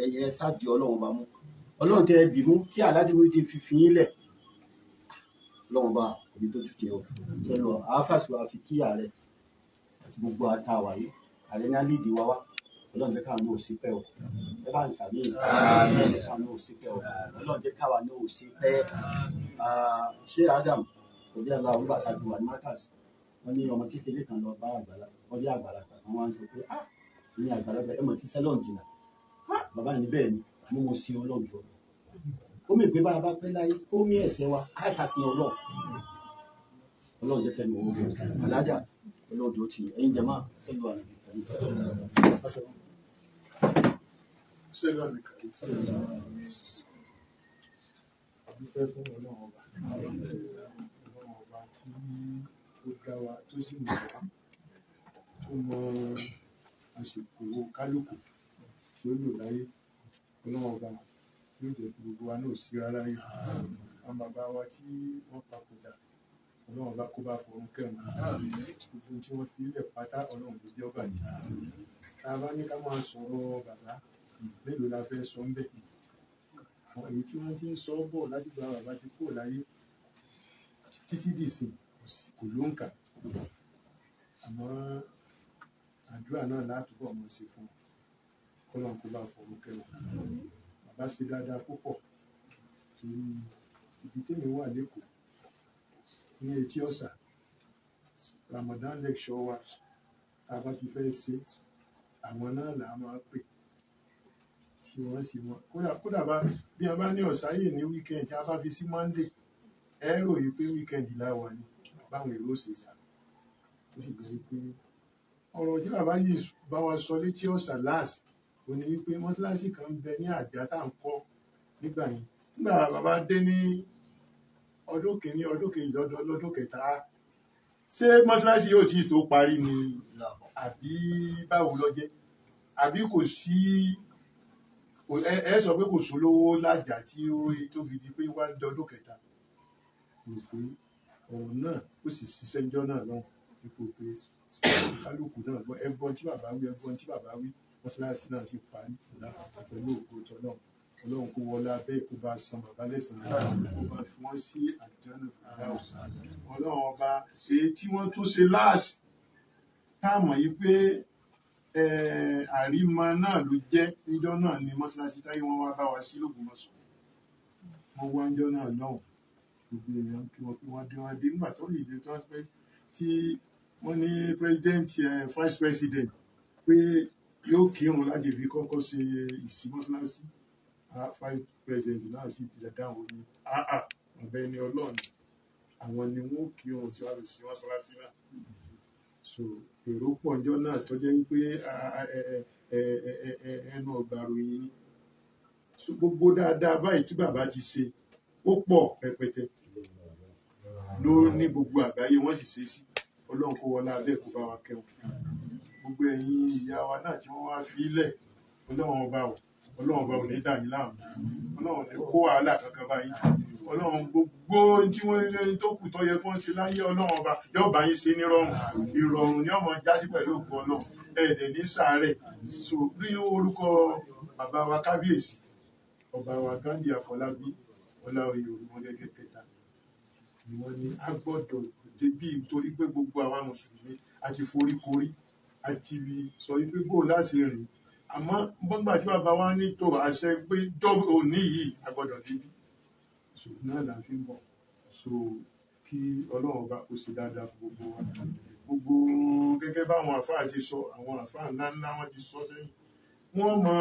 Ẹ ẹ sáàdì Ọlọ́run bá mú Ọlọ́run tẹ ẹ dì mú tí aláàjì mi ti fi fi yín lẹ̀. Ọlọ́run bá kò ní dójú tì ọ́ sẹ́nu àáfàṣù àfi kí ààrẹ àti gbogbo àtàwà yìí. Ààrẹ ní alídìí wa wá. Ọlọ́run jẹ́ káwọn náà ò sí pẹ́ o. Ẹ bá ń sàmì. Ọlọ́run jẹ́ káwọn náà ò sí pẹ́ o. Ọlọ́run jẹ́ káwa náà ò sí pẹ́. Ṣé Adam òbí àlá òun bàtà ju wà ní Marcus, wọ́n ní ọmọ kékeré kan lọ bá àgbàlagbà, wọ́n rí àgbàlagbà kan, wọ́n á sọ pé, "Ah, ní àgbàlagbà, ẹ mọ̀ tí sẹ́lọ̀n jìnnà." "Ah, bàbá yìí, bẹ́ẹ̀ ni mo sin Ọlọ́run jù ọ." Ó mì pé bá a bá pẹ́ láyé, ó mí ẹ̀ṣẹ̀ wa á ṣàṣìyàn Ọlọ́run. Ọlọ́run jẹ́ kẹ́mi owó alájà. Ọlọ́run jọ ti ẹ̀yin jẹ́ máa sẹ́lú àná. Sẹ́lá nìkan. Dúpẹ́ fún Ọlọ́run ọba. Ọlọ́run ọba tí ó dá wa, tó sì mọ̀ wá, tó mọ àsìkò kálukú tí ó lò láyé. Ọlọ́run ọba yóò jẹ́ kí gbogbo wa náà sí rárá yìí. Àwọn bàbá wa tí wọ́n papòdà, Ọlọ́run ọba kó bá fọ̀run kẹ́wọn. Gbogbo tí wọ́n fi lẹ̀ pátá, Ọlọ́run ló jẹ́ ó bàjẹ́. Tá a bá ní ká máa sọ̀rọ̀ bàbá, mélòó la fẹ́ sọ ń bẹ̀? Àwọn èyí tí wọ́n ti ń sọ bọ̀ láti gba bàbá ti kúrò láyé títí dìsìn kò lóǹkà. Àmọ́ àdúrà náà látúbọ̀ mọ̀ sí fún wọn. Kọ́lọ́run kó bá fọ̀run kẹ́wọn. Bàbá ṣe dáadáa púpọ̀ torí ibi tèmi wà lÉkòó ní etí ọ̀sà, Ramadan lecture wa tá a bá ti fẹ́ ṣe, àwọn náà là á máa pè tí wọ́n sì mọ̀. Kódà bá bí wọ́n bá ní ọ̀sáyè ní weekend, tí a bá fi sí Monday, ẹ rò yìí pé weekend la wà ní báwọn èrò ṣe yà. Ó sì jẹ́ pé ọ̀rọ̀ tí bàbá yìí bá wa sọ létí ọ̀sà last ò ní wípé mọ́ṣáláṣí kan ń bẹ ní àjà tá à ń kọ́ nígbà yẹn. Nígbà bàbá dé ní ọdún kìíní, ọdún kejì, lọ́dún kẹta, ṣé mọ́ṣáláṣí yóò tí ì tó parí ni àbí báwo ló jẹ́? Àbí kò sí, ẹ sọ pé kò sólówó lájà tí ó tó fi di pé wá dọdún kẹta. Rò pé ọ̀rọ̀ náà ó sì ṣiṣẹ́ ńjọ́ náà lọ́hùn dípò pé kálukú náà gbọ́ ẹgbọ́n tí bàbá wí, ẹgbọ́n tí bàbá wí, mọ́ṣáláṣí náà sì parí pẹ̀lú ògo tọ́lọ́run. Ọlọ́run kó wọlé abẹ́ kó bá san bàbá lẹ́sàn-án, kó bá fi wọ́n sí àlùjánnà Firdaus. Ọlọ́run ọba, èyí tí wọ́n tún ṣe láàsì táàmù yìí pé àrímọ náà ló jẹ́ níjọ́ náà ni mọ́ṣáláṣí táyé wọn wá bá wa sí l'Ógbómọ̀ṣọ́. Wọ́n wá níjọ́ náà lọ́hùn, gbogbo èèyàn kí wọ́n pé wọ́n dé, wọ́n dé. Nígbà tó lè dé tó pẹ́ tí wọ́n ní president, vice president pé yóò kírun láti fi kọ́kọ́ ṣe ìsí mọ́ṣáláṣí. Vice president náà sì ti dáhùn ní àà ọ̀bẹ ni Ọlọ́run, àwọn ni wọ́n kírun tí wọ́n fi sí mọ́ṣáláṣí náà. So èrò pọ̀ ńjọ́ náà tó jẹ́ wípé ẹnu ọgbà ròyìn ni. So gbogbo dáadáa báyìí tí bàbá ti ṣe ó pọ̀ rẹpẹtẹ ló ní gbogbo àgbáyé wọ́n sì ṣe sí. Ọlọ́run kó wọlé abẹ́ kó bá wa kẹ́wọn. Gbogbo ẹ̀yin ìyá wa náà tí wọ́n wá fi lẹ̀, Ọlọ́run ọba ò, Ọlọ́run ọba ò ní dà yín láàmú. Ọlọ́run ní kó wàhálà kankan bá yín. Ọlọ́run gbogbo tí wọ́n lé tó kù tó yẹ kó ń ṣe láyé, Ọlọ́run ọba yóò bá yín ṣe nírọ̀rùn. Ìrọ̀rùn ni ọmọ já sí pẹ̀lú ògo Ọlọ́run. Ẹ̀ẹ́dẹ̀ ní sàárẹ̀. So ní orúkọ bàbá wa kábíyèsí, ọba wa Ghandi Àfọlábí Ọláoyè Olúmọdẹ́kẹ́ kẹta, ni wọ́n ní a gbọ́dọ̀ débí torí pé gbogbo àwa mùsùlùmí a ti foríkorí, a ti sọ wípé bó láti rìn. Àmọ́ gbọ́ngbà tí bàbá wa ní tó àṣẹ pé jọ́ òní yìí a gbọ́dọ̀ débí, so náà là ń fi ń bọ̀. So kí Ọlọ́run ọba kó ṣe dáadáa fún gbogbo wa. Gbogbo gẹ́gẹ́ báwọn àfáà ti sọ, àwọn àfáà ńláńlá wọn ti sọ sẹ́yìn, wọ́n mọ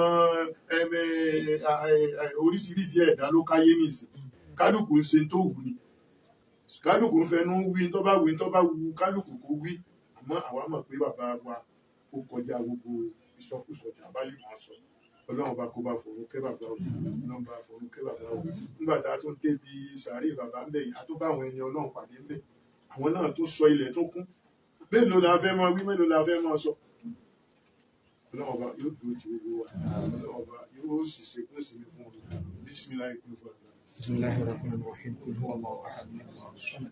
oríṣiríṣi ẹ̀dá ló káyé nìsín. Kálukú ń ṣe tó wù ní, kálukú ń fẹnu wí tó bá wí, tó bá wù kálukú kó wí. Àmọ́ àwa mọ̀ pé bàbá wa ó kọjá gbogbo ìsọkúsọ tí a bá lè máa sọ. Ọlọ́run bá kó bá fọ̀run kẹ́ bàbá o. Ọlọ́run bá fọ̀run kẹ́ bàbá o. Nígbà tá a tún débi sàárè bàbá ńbẹ̀ yìí, a tún bá àwọn ẹni Ọlọ́run pàdé ńbẹ̀, àwọn náà tó sọ ilẹ̀ tó kún. Mélòó la fẹ́ máa wí? Mélòó la fẹ́ máa sọ? Ọlọ́run ọba yóò dúró ti gbogbo wa. Ọlọ́run ọba yóò sì ṣe kó sì ní fún wọn. Bísímíláì kúrò fún àgbà. بسم الله الرحمن الرحيم قل هو الله أحد الله الصمد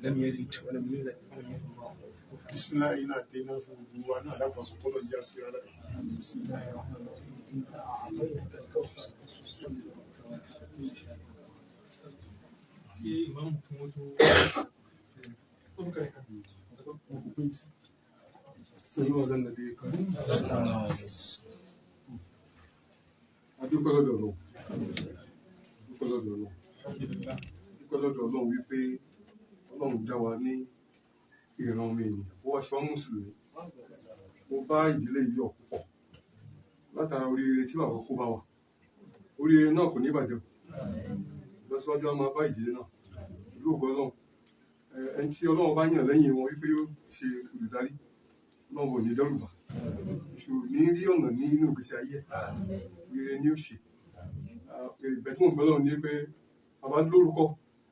لم يلد ولم يولد ولم يكن له كفوا أحد. Bísímíláì náà tẹ iná fún gbogbo wa náà lápapọ̀ kọ́lọ̀ jẹ́ àṣírí alága. بسم الله الرحمن الرحيم إنا أعطيناك الكوثر فصل لربك إن شاء Kí ìmáàmù kí wọ́n tó tó bú kẹrìkà. صلوا على النبي الكريم. Adúpẹ́ lọ́dọ̀ Ọlọ́run. Adúpẹ́ lọ́dọ̀ Ọlọ́run. Adúpẹ́ lọ́dọ̀ Ọlọ́run wípé Ọlọ́run dá wa ní ìran ọmọ ènìyàn. Ó wá ṣe wá Mùsùlùmí. Mo bá ìdílé yìí yọ̀ púpọ̀. Látara oríire tí bàbá kó bá wa. Oríire náà kò ní bàjẹ́ o. Ìlọsíwájú á máa bá ìdílé náà. Ìlú ògo Ọlọ́run. Ẹni tí Ọlọ́run bá yàn lẹ́yìn wọn wípé yóò ṣe olùdarí. Ọlọ́run ò ní dẹ́rù bà. Èṣù ò ní rí ọ̀nà ní inú ìgbésí ayé ẹ̀. Rere ni ó ṣe. Ìbẹ̀ tí mò ń bẹ Ọlọ́run ni pé bàbá lórúkọ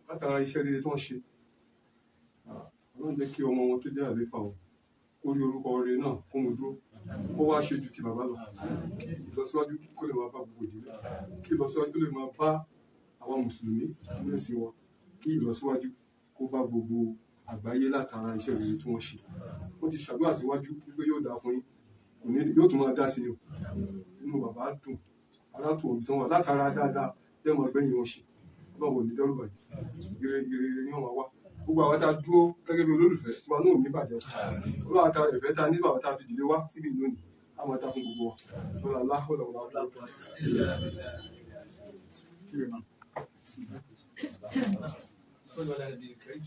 látara iṣẹ́ rere tí wọ́n ṣe. Ọlọ́run jẹ́ kí ọmọ wọn tó jẹ́ àléfà wọn kó rí orúkọ rere náà kó mu dúró kó wá ṣe ju ti bàbá lọ. Kí ìlọsíwájú kó lè máa bá gbogbo ìdílé. Kí ìlọsíwájú kó lè máa bá àwa Mùsùlùmí nínú ẹ̀sìn wa. Kí ìlọsíwájú kó bá gbogbo àgbáyé látara iṣẹ́ rere tí wọ́n ṣe. Wọ́n ti ṣàdúrà síwájú wípé yóò dáa fún yín. Kò ní yóò tún máa dá sí ni o. Inú bàbá dùn, ara tù òbí tí wọ́n wà látara dáadáa lẹ́mọ̀ ẹgbẹ́yìn wọn ṣe. Ọlọ́run ò ní dẹ́rù bàjẹ́. Ire ire ire ni wọ́n máa wá. Gbogbo àwa tá a dúró gẹ́gẹ́ bí olólùfẹ́ tiwa náà ò ní bàjẹ́. Ọlọ́run àta ìfẹ́ tá a ní bàbá tá a fi dìde wá síbi lónìí. Á máa dá fún gbogbo wa. Lọ́la láhùlọ̀ wàlá صلوا على النبي الكريم.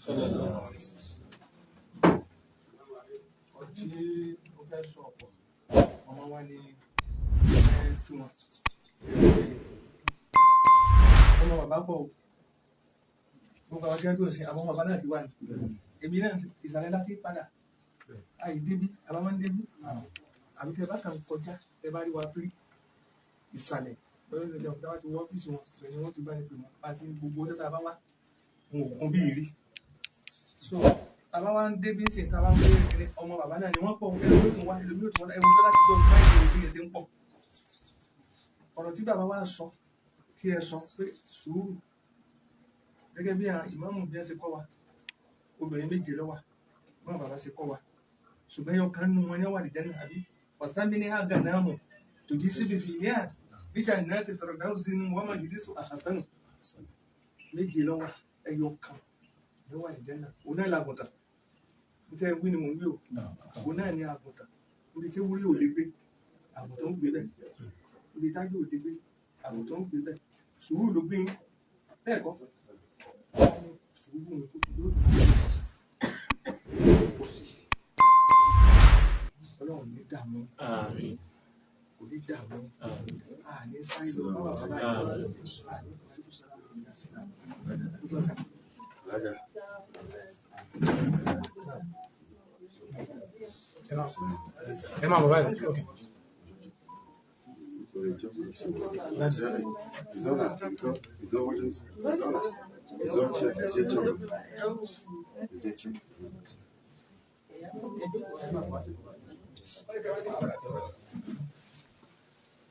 Ọ̀rọ̀ tí ó fẹ́ sọ ọ̀pọ̀ ọmọ wa ni ẹ tú wọn. Ọmọ bàbá pọ̀ o. Gbogbo àwọn jẹ́ dúró sí àwọn bàbá náà ti wà ní. Èmi náà ìsàlẹ̀ láti padà. Àì débí, àbá máa ń débí. Àbí tẹ bá kàn kọjá, tẹ bá rí wa fírí. Ìsàlẹ̀ lọ́dún tó jẹun, tí wọ́n ti wọ́ ọ́fíìsì wọn, ibẹ̀ ni wọ́n ti bá ní pè wọ́n. Bá a ti ń gbogbo ọjọ́ tá a bá wá, wọn ò kún bí ìrí. So bàbá wa ń débí sí ta bá ń gbé kiri ọmọ bàbá náà ni wọ́n pọ̀ ẹlòmíì tó wá ẹlòmíì tó wá ẹwùjọ́ láti gbọ́ nípa ìṣòro bí yẹn ti ń pọ̀. Ọ̀rọ̀ tí bàbá wa sọ tí ẹ sọ pé sùúrù gẹ́gẹ́ bí àwọn ìmáàmù bí ẹ ṣe kọ́ wa obìnrin méje ló wà bọ́n bàbá ṣe kọ́ wa ṣùgbọ́n ẹyọ kan nínú wọn ni wọ́n wà ní jẹ́nà àbí ọ̀sán bí ní àgà náà mọ̀ tòjí síbi fìyà bíjà náà ti fẹ̀rẹ̀ dáhùn sínú wọ́n mọ̀ jùdí sùn àhàsánù méje ló wà ẹyọ kan ló wà ní jẹ́nà òun náà làgùntàn níta wí ni mò ń wí o òun náà ní àgùntàn ibi tí wúrí ò lè gbé àgùntàn ń gbé bẹ́ẹ̀ ibi tájú ò lè gbé àgùntàn ń gbé bẹ́ẹ̀ sùúrù ló gbé yín bẹ́ẹ̀ kọ́ wọ́n ní sùúrù ní kó yóò dùn kó sí ọlọ́run ní dààmú kò ní dààmú àní sáré lọ bá bàbá báyìí àní Ẹ máa bọ̀ báyìí. Okay.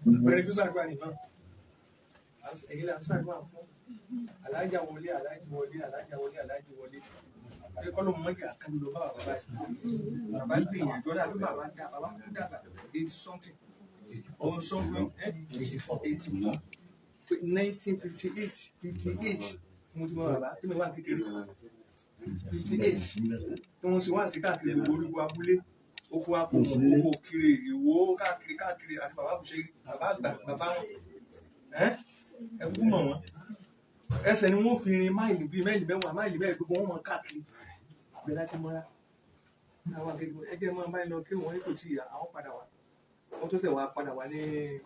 Àpẹẹrẹ gbígbàgbà nìkan. Èyí là ń ṣàdúrà fún. Alájà wọlé, alájì wọlé, alájà wọlé, alájì wọlé. Pé kọ́lọ́ mọ́jà kan ló bá bàbá báyìí. Bàbá gbìyànjú ọ̀dà bí bàbá dà, bàbá kú dàgbà 80 something. Òun sọ fún ẹ́ 84. 1958, 58 mo ti mọ bàbá tí mo wà kékeré. 58 tí wọ́n ṣe wá sí káàkiri gbogbo olúwo abúlé. Oko apòmù, oko òkèrè, ìwó káàkiri káàkiri àti bàbá Bùṣe, bàbá àgbà, bàbá wọn. Ẹ kú mọ̀ wọ́n. Ẹsẹ̀ ni wọ́n fi rin máìlì bíi máìlì mẹ́wàá, máìlì mẹ́ẹ̀ẹ́dógún wọ́n mọ káàkiri. Ibẹ̀ láti mọ́ra. Àwọn akẹ́kọ̀ọ́ ẹgbẹ́ máa bá lọ kí wọ́n kò tí ì yá, àwọn padà wá. Wọ́n tó ṣẹ̀ wá padà wá ní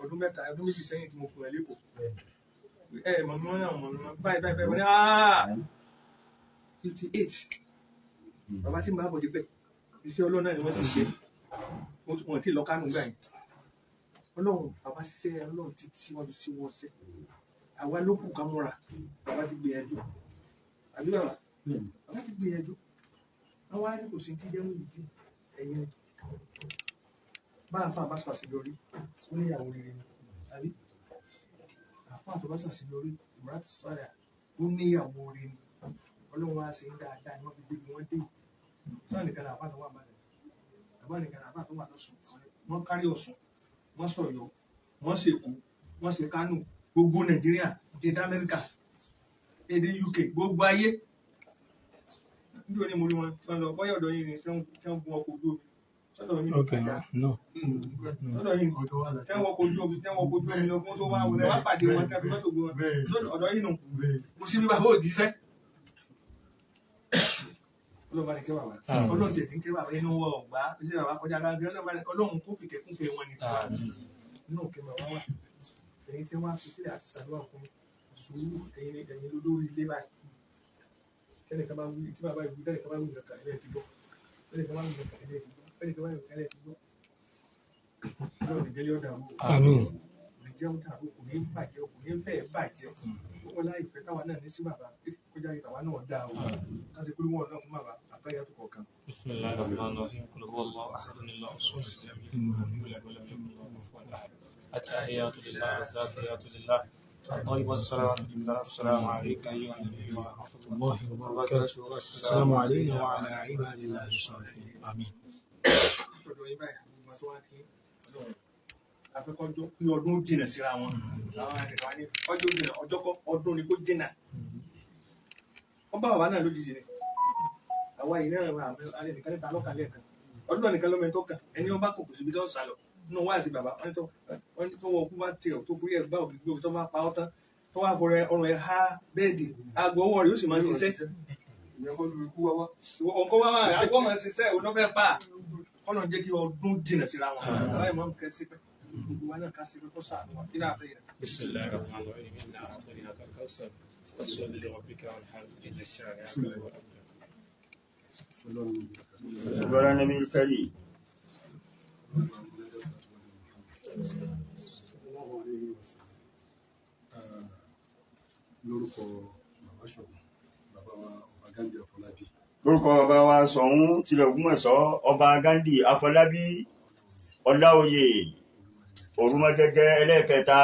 ọdún mẹ́ta, ọdún méjì sẹ́yìn tí mo kùnà lẹ́kọ̀ọ́. Ẹ mọ̀ mi wọ́n náà mọ̀ mi wọ́n báyìí báyìí báyìí wọ́n ní aaa 58. Bàbá tí ń bá bọ̀ ti pẹ́. Iṣẹ́ Ọlọ́run náà ni wọ́n sì ṣe. Wọ́n ti lọ Kánò gbà yẹn. Ọlọ́run bàbá ṣiṣẹ́ Ọlọ́run títí wọ́n fi ṣíwọ́ ṣẹ́. Àwa ló kù ká múra. Bàbá ti gbìyànjú. Àbí bàbá? Bàbá ti gbìyànjú. Àwọn á ní kò sí ti jẹ́ mú ìdí ẹ̀yìn. Bá àfa bá ṣàṣeyọrí, ó níyàwó rere ni, àbí? Àfa tó bá ṣàṣeyọrí, ìmúra ti sọ̀rọ̀, ó níyàwó rere ni. Ọlọ́run wá ṣe ń dáadáa ni wọ́n fi débi wọ́n dé. Sáà nìkan àfa tó wà balẹ̀. Àbá nìkan àfa tó wà lọ́sùn. Wọ́n kárí Ọ̀ṣun, wọ́n sọ̀yọ́, wọ́n ṣèkó, wọ́n ṣe Kánò, gbogbo Nàìjíríà, èdè Amẹ́ríkà, èdè UK, gbogbo ayé. Níbi òní mo rí wọn tí wọ́n lọ, bọ́yá ọ̀dọ̀ yìí ni tí wọ́n gun ọkọ̀ ojú omi. Sọ́dọ̀ yìí ni àjà. Sọ́dọ̀ yìí ni tí wọ́n wọkọ̀ ojú omi, tí wọ́n wọkọ̀ ojú omi lọ, kí wọ́n tó wá wọlé, wọ́n pàdé wọn tí wọ́n fi mọ́tò gbé wọn. Sọ́dọ̀ ọ̀dọ̀ yìí nù. Kò sí bí bàbá ò jíṣẹ́. Ọlọ́run bá ní kẹ́ bàbá. Ọlọ́run tẹ̀ tí ń kẹ́ bàbá inú wọ ọ̀gbá. Iṣẹ́ bàbá kọjá lábẹ́ Ọlọ́run kó fìkẹ́ kúnfẹ́ wọn ni. Inú òkè bàbá wà. Ẹ̀yin tí wọ́n á fi sílẹ̀ àti ṣàdúrà fún sùúrù ẹ̀yin ẹ̀yin lórí ilé báyìí. Tẹ́nìkan bá wí tí bàbá ìwú tẹ́nìkan bá wí nǹkan ilé ti gbọ́. Tẹ́nìkan bá wí nǹkan ilé ti gbọ́. Tẹ́nìkan bá wí nǹkan ilé ti gbọ́. Ọlọ́run ìjẹ́lẹ̀ ọ̀dà wò. Àmín. Ìjẹ́ ọ̀dà wò kò ní bàjẹ́ kò ní fẹ́ bàjẹ́. Ó láì fẹ́ káwa náà ní sí bàbá kọjá ìtàwa náà dáa o. Káṣí kúrú wọn náà fún bàbá àtàyà tó kọ̀ọ̀kan. بسم الله الرحمن الرحيم قل هو الله احد الله الصمد لم يلد ولم يولد ولم يكن له كفوا احد التحيات لله الزاكيات لله الطيبات الصلوات لله السلام عليك ايها النبي ورحمه الله وبركاته. السلام علينا وعلى عباد الله الصالحين. آمين. Ọ̀dọ̀ yín báyìí gbogbo àti wá kí Ọlọ́run. Afẹ́kọ́jọ́ kí ọdún jìnà síra wọn. Àwọn akẹ́kọ̀ọ́ wa ní ọjọ́ jìnà ọjọ́ kọ́ ọdún ni kó jìnà. Wọ́n bá bàbá náà lójijì ni. Àwa yìí náà wà alẹ́ nìkan níta lọ́kàn lẹ́ẹ̀kan. Ọdún náà nìkan lọ́mọ ẹni tó kàn. Ẹni wọn bá kò kò síbi tó ń sálọ. Nínú wá sí bàbá, wọ́n ní tó wọ ọkú bá tiẹ̀ tó forí ẹ̀ bá òbí gbé tó bá pa ọ́ tán. Tó wá fọrẹ ọrùn ẹ̀ há bẹ́ẹ̀dì. Aago ọwọ́ rẹ̀ yóò sì máa ṣiṣẹ́. Ọkọ wá wá aago máa ṣiṣẹ́ òun ló fẹ́ pa. Kọ́nà jẹ́ kí ọdún jìnà síra wọn. Aláì máa ń kẹ́ sí pé gbogbo wa náà ká sí pé kó sàánú wa. Kí náà fẹ́ yẹn? بسم الله الرحمن الرحيم انا اعطيناك الكوثر فصل لربك وانحر ان شانئك هو الابتر. Ìgbọ́ra níbi kẹ́rì. Lórúkọ bàbá Ṣọ̀ún, bàbá wa ọba Ghandi Afọlábí, Lórúkọ bàbá wa Ṣọ̀ún tilẹ̀ Ògbómọ̀ṣọ́, ọba Ghandi Afọlábí, Ọláoyè, Òrùmọgẹ́gẹ́ ẹlẹ́ẹ̀kẹta.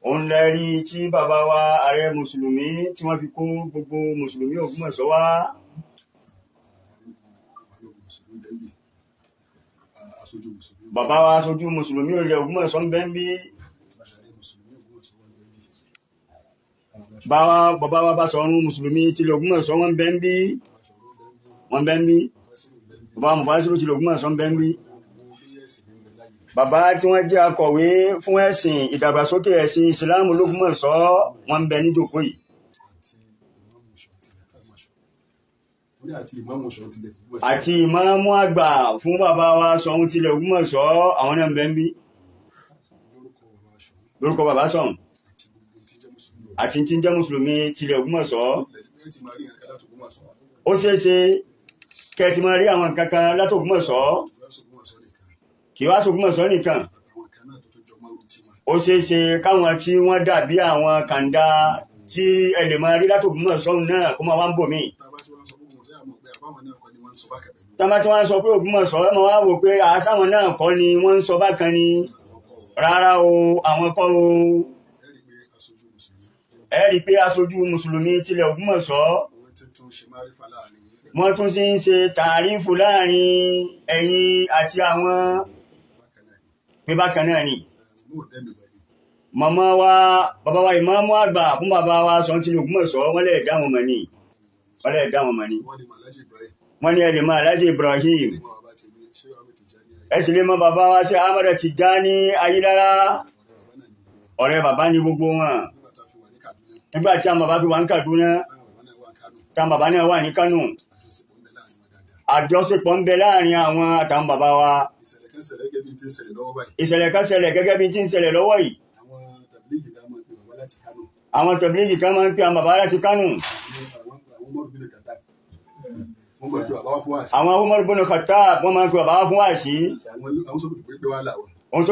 Òun lẹ rí tí bàbá wa ààrẹ Mùsùlùmí tí wọ́n fi kó gbogbo Mùsùlùmí Ògbómọ̀ṣọ́ wá. Balógun Mùsùlùmí Bẹ́ńbì, aṣojú Mùsùlùmí, Bàbá wa aṣojú Mùsùlùmí ilẹ̀ Ògbómọ̀ṣọ́ ń bẹ ń bí. Bàṣàrẹ́ Mùsùlùmí Ògbómọ̀ṣọ́ wọn Bẹ́ńbì, Bàbá wa Báṣọ̀run Mùsùlùmí tilẹ̀ Ògbómọ̀ṣọ́ wọn ń bẹ ń bí. Wọ́n bẹ ń bí. Bàbá Mùfásírù tilẹ̀ Ògbómọ̀ṣọ́ ń bẹ ń bí. Bàbá tí wọ́n jẹ́ akọ̀wé fún ẹ̀sìn ìdàgbàsókè ẹ̀sìn Ìsìláàmù l'Ógbómọ̀ṣọ́ wọ́n ń bẹ níjókòó yìí. àti ìmáàmù Ṣọ̀ún tilẹ̀ Ògbómọ̀ṣọ́. Àti ìmáàmù àgbà fún bàbá wa Ṣọ̀ún tilẹ̀ Ògbómọ̀ṣọ́ àwọn náà ń bẹ ń bí. Lórúkọ bàbá Ṣọ̀ún Lórúkọ bàbá Ṣọ̀ún àti gbogbo tí jẹ́ Mùsùlùmí àti tí ń jẹ́ Mùsùlùmí tilẹ̀ Ògbómọ̀ṣọ́. Tilẹ̀ tí ti máa rí nǹkan láti Ògbómọ̀ṣọ́. Ó ṣeé ṣe kẹ́ ẹ ti máa rí àwọn nǹkan kan látògbómọ̀ṣọ́. Kì wá s'Ògbómọ̀ṣọ́ nìkan, Kì wá s'Ògbómọ̀ṣọ́ nìkan. àtàwọn kan náà tó tó jọ mọ́ tiwọn. Ó ṣeé ṣe káwọn tí wọ́n dàbí àwọn kàńdá tí ẹ lè máa rí látògbómọ̀ṣọ́ náà kó máa wá ń bò míì. Tá a bá ṣe wá sọ fún Ògbómọ̀ṣọ́, àmọ̀ pé àbáwọn náà kọ́ ni wọ́n ń sọ bákan pẹ̀lú. Tá bá tí wọ́n sọ pé Ògbómọ̀ṣọ́, ẹ máa wá wò pé àsáwọn náà kọ́ ni wọ́n ń sọ bákan ni. Rárá o, àwọn kọ́ o. Ẹ rí i pé aṣojú Mùsùlùmí Ẹ rí i pé aṣojú Mùsùlùmí tilẹ̀ Ògbómọ̀ṣọ́ wọ́n ti tún ṣe márífà láàrin yín wọ́n tún sì ń ṣe tàrífù láàrin ẹ̀yin àti àwọn bákan náà ni. pé bákan náà ni. Mo ò dẹ́mi bọ̀ ni. Màmá wa, bàbá wa ìmáàmù àgbà fún bàbá wa Ṣọ̀ún tilẹ̀ Ògbómọ̀ṣọ́ wọ́n lè dá wọn mọ̀ ni. Wọ́n lè dá wọn mọ̀ ni. Wọ́n ní Màlájì Ibrahim, Wọ́n ní ẹ lè mọ Alhaji Ibrahim. ní mọ́ bàbá tèmi, ṣé wàá mi Tìjání ayé. Ẹ sì lè mọ bàbá wa ṣe Ahmad Tijani Ayílára. Ọ̀rẹ́ bàbá náà ni gbogbo wọn. Ọ̀rẹ́ bàbá ni gbogbo wọn. Nígbà tá a fi wà ní Kaduna, Nígbà tí àwọn bàbá fi wà ní Kaduna, táwọn bàbá náà wà ní Kánò, táwọn bàbá náà wà ní Kánò. àjọṣepọ̀ ń bẹ láàrin wọn dáadáa. Àjọṣepọ̀ ń bẹ láàrin àwọn àtàwọn bàbá wa. Ìṣẹ̀lẹ̀ kan ṣẹlẹ̀ gẹ́gẹ́ bí n ti ń ṣẹlẹ̀ lọ́wọ́ báyìí. Ìṣẹ̀lẹ̀ kan ṣẹlẹ̀ gẹ́gẹ́ bí tí ń ṣẹlẹ̀ lọ́wọ́ yìí. Àwọn tàbílíìgì kan máa ń pe bàbá láti Kánò. Àwọn tẹ̀blígì kan máa ń pe àwọn bàbá láti Kánò. Àwọn Umaru bin Khattab. Wọ́n máa ń pe bàbá wá fún wáàsí. Àwọn Umar bin Khattab wọ́n máa ń pe bàbá wá fún wáàsí. Àwọn sókòtò pé wá là wọ́n. Ó ń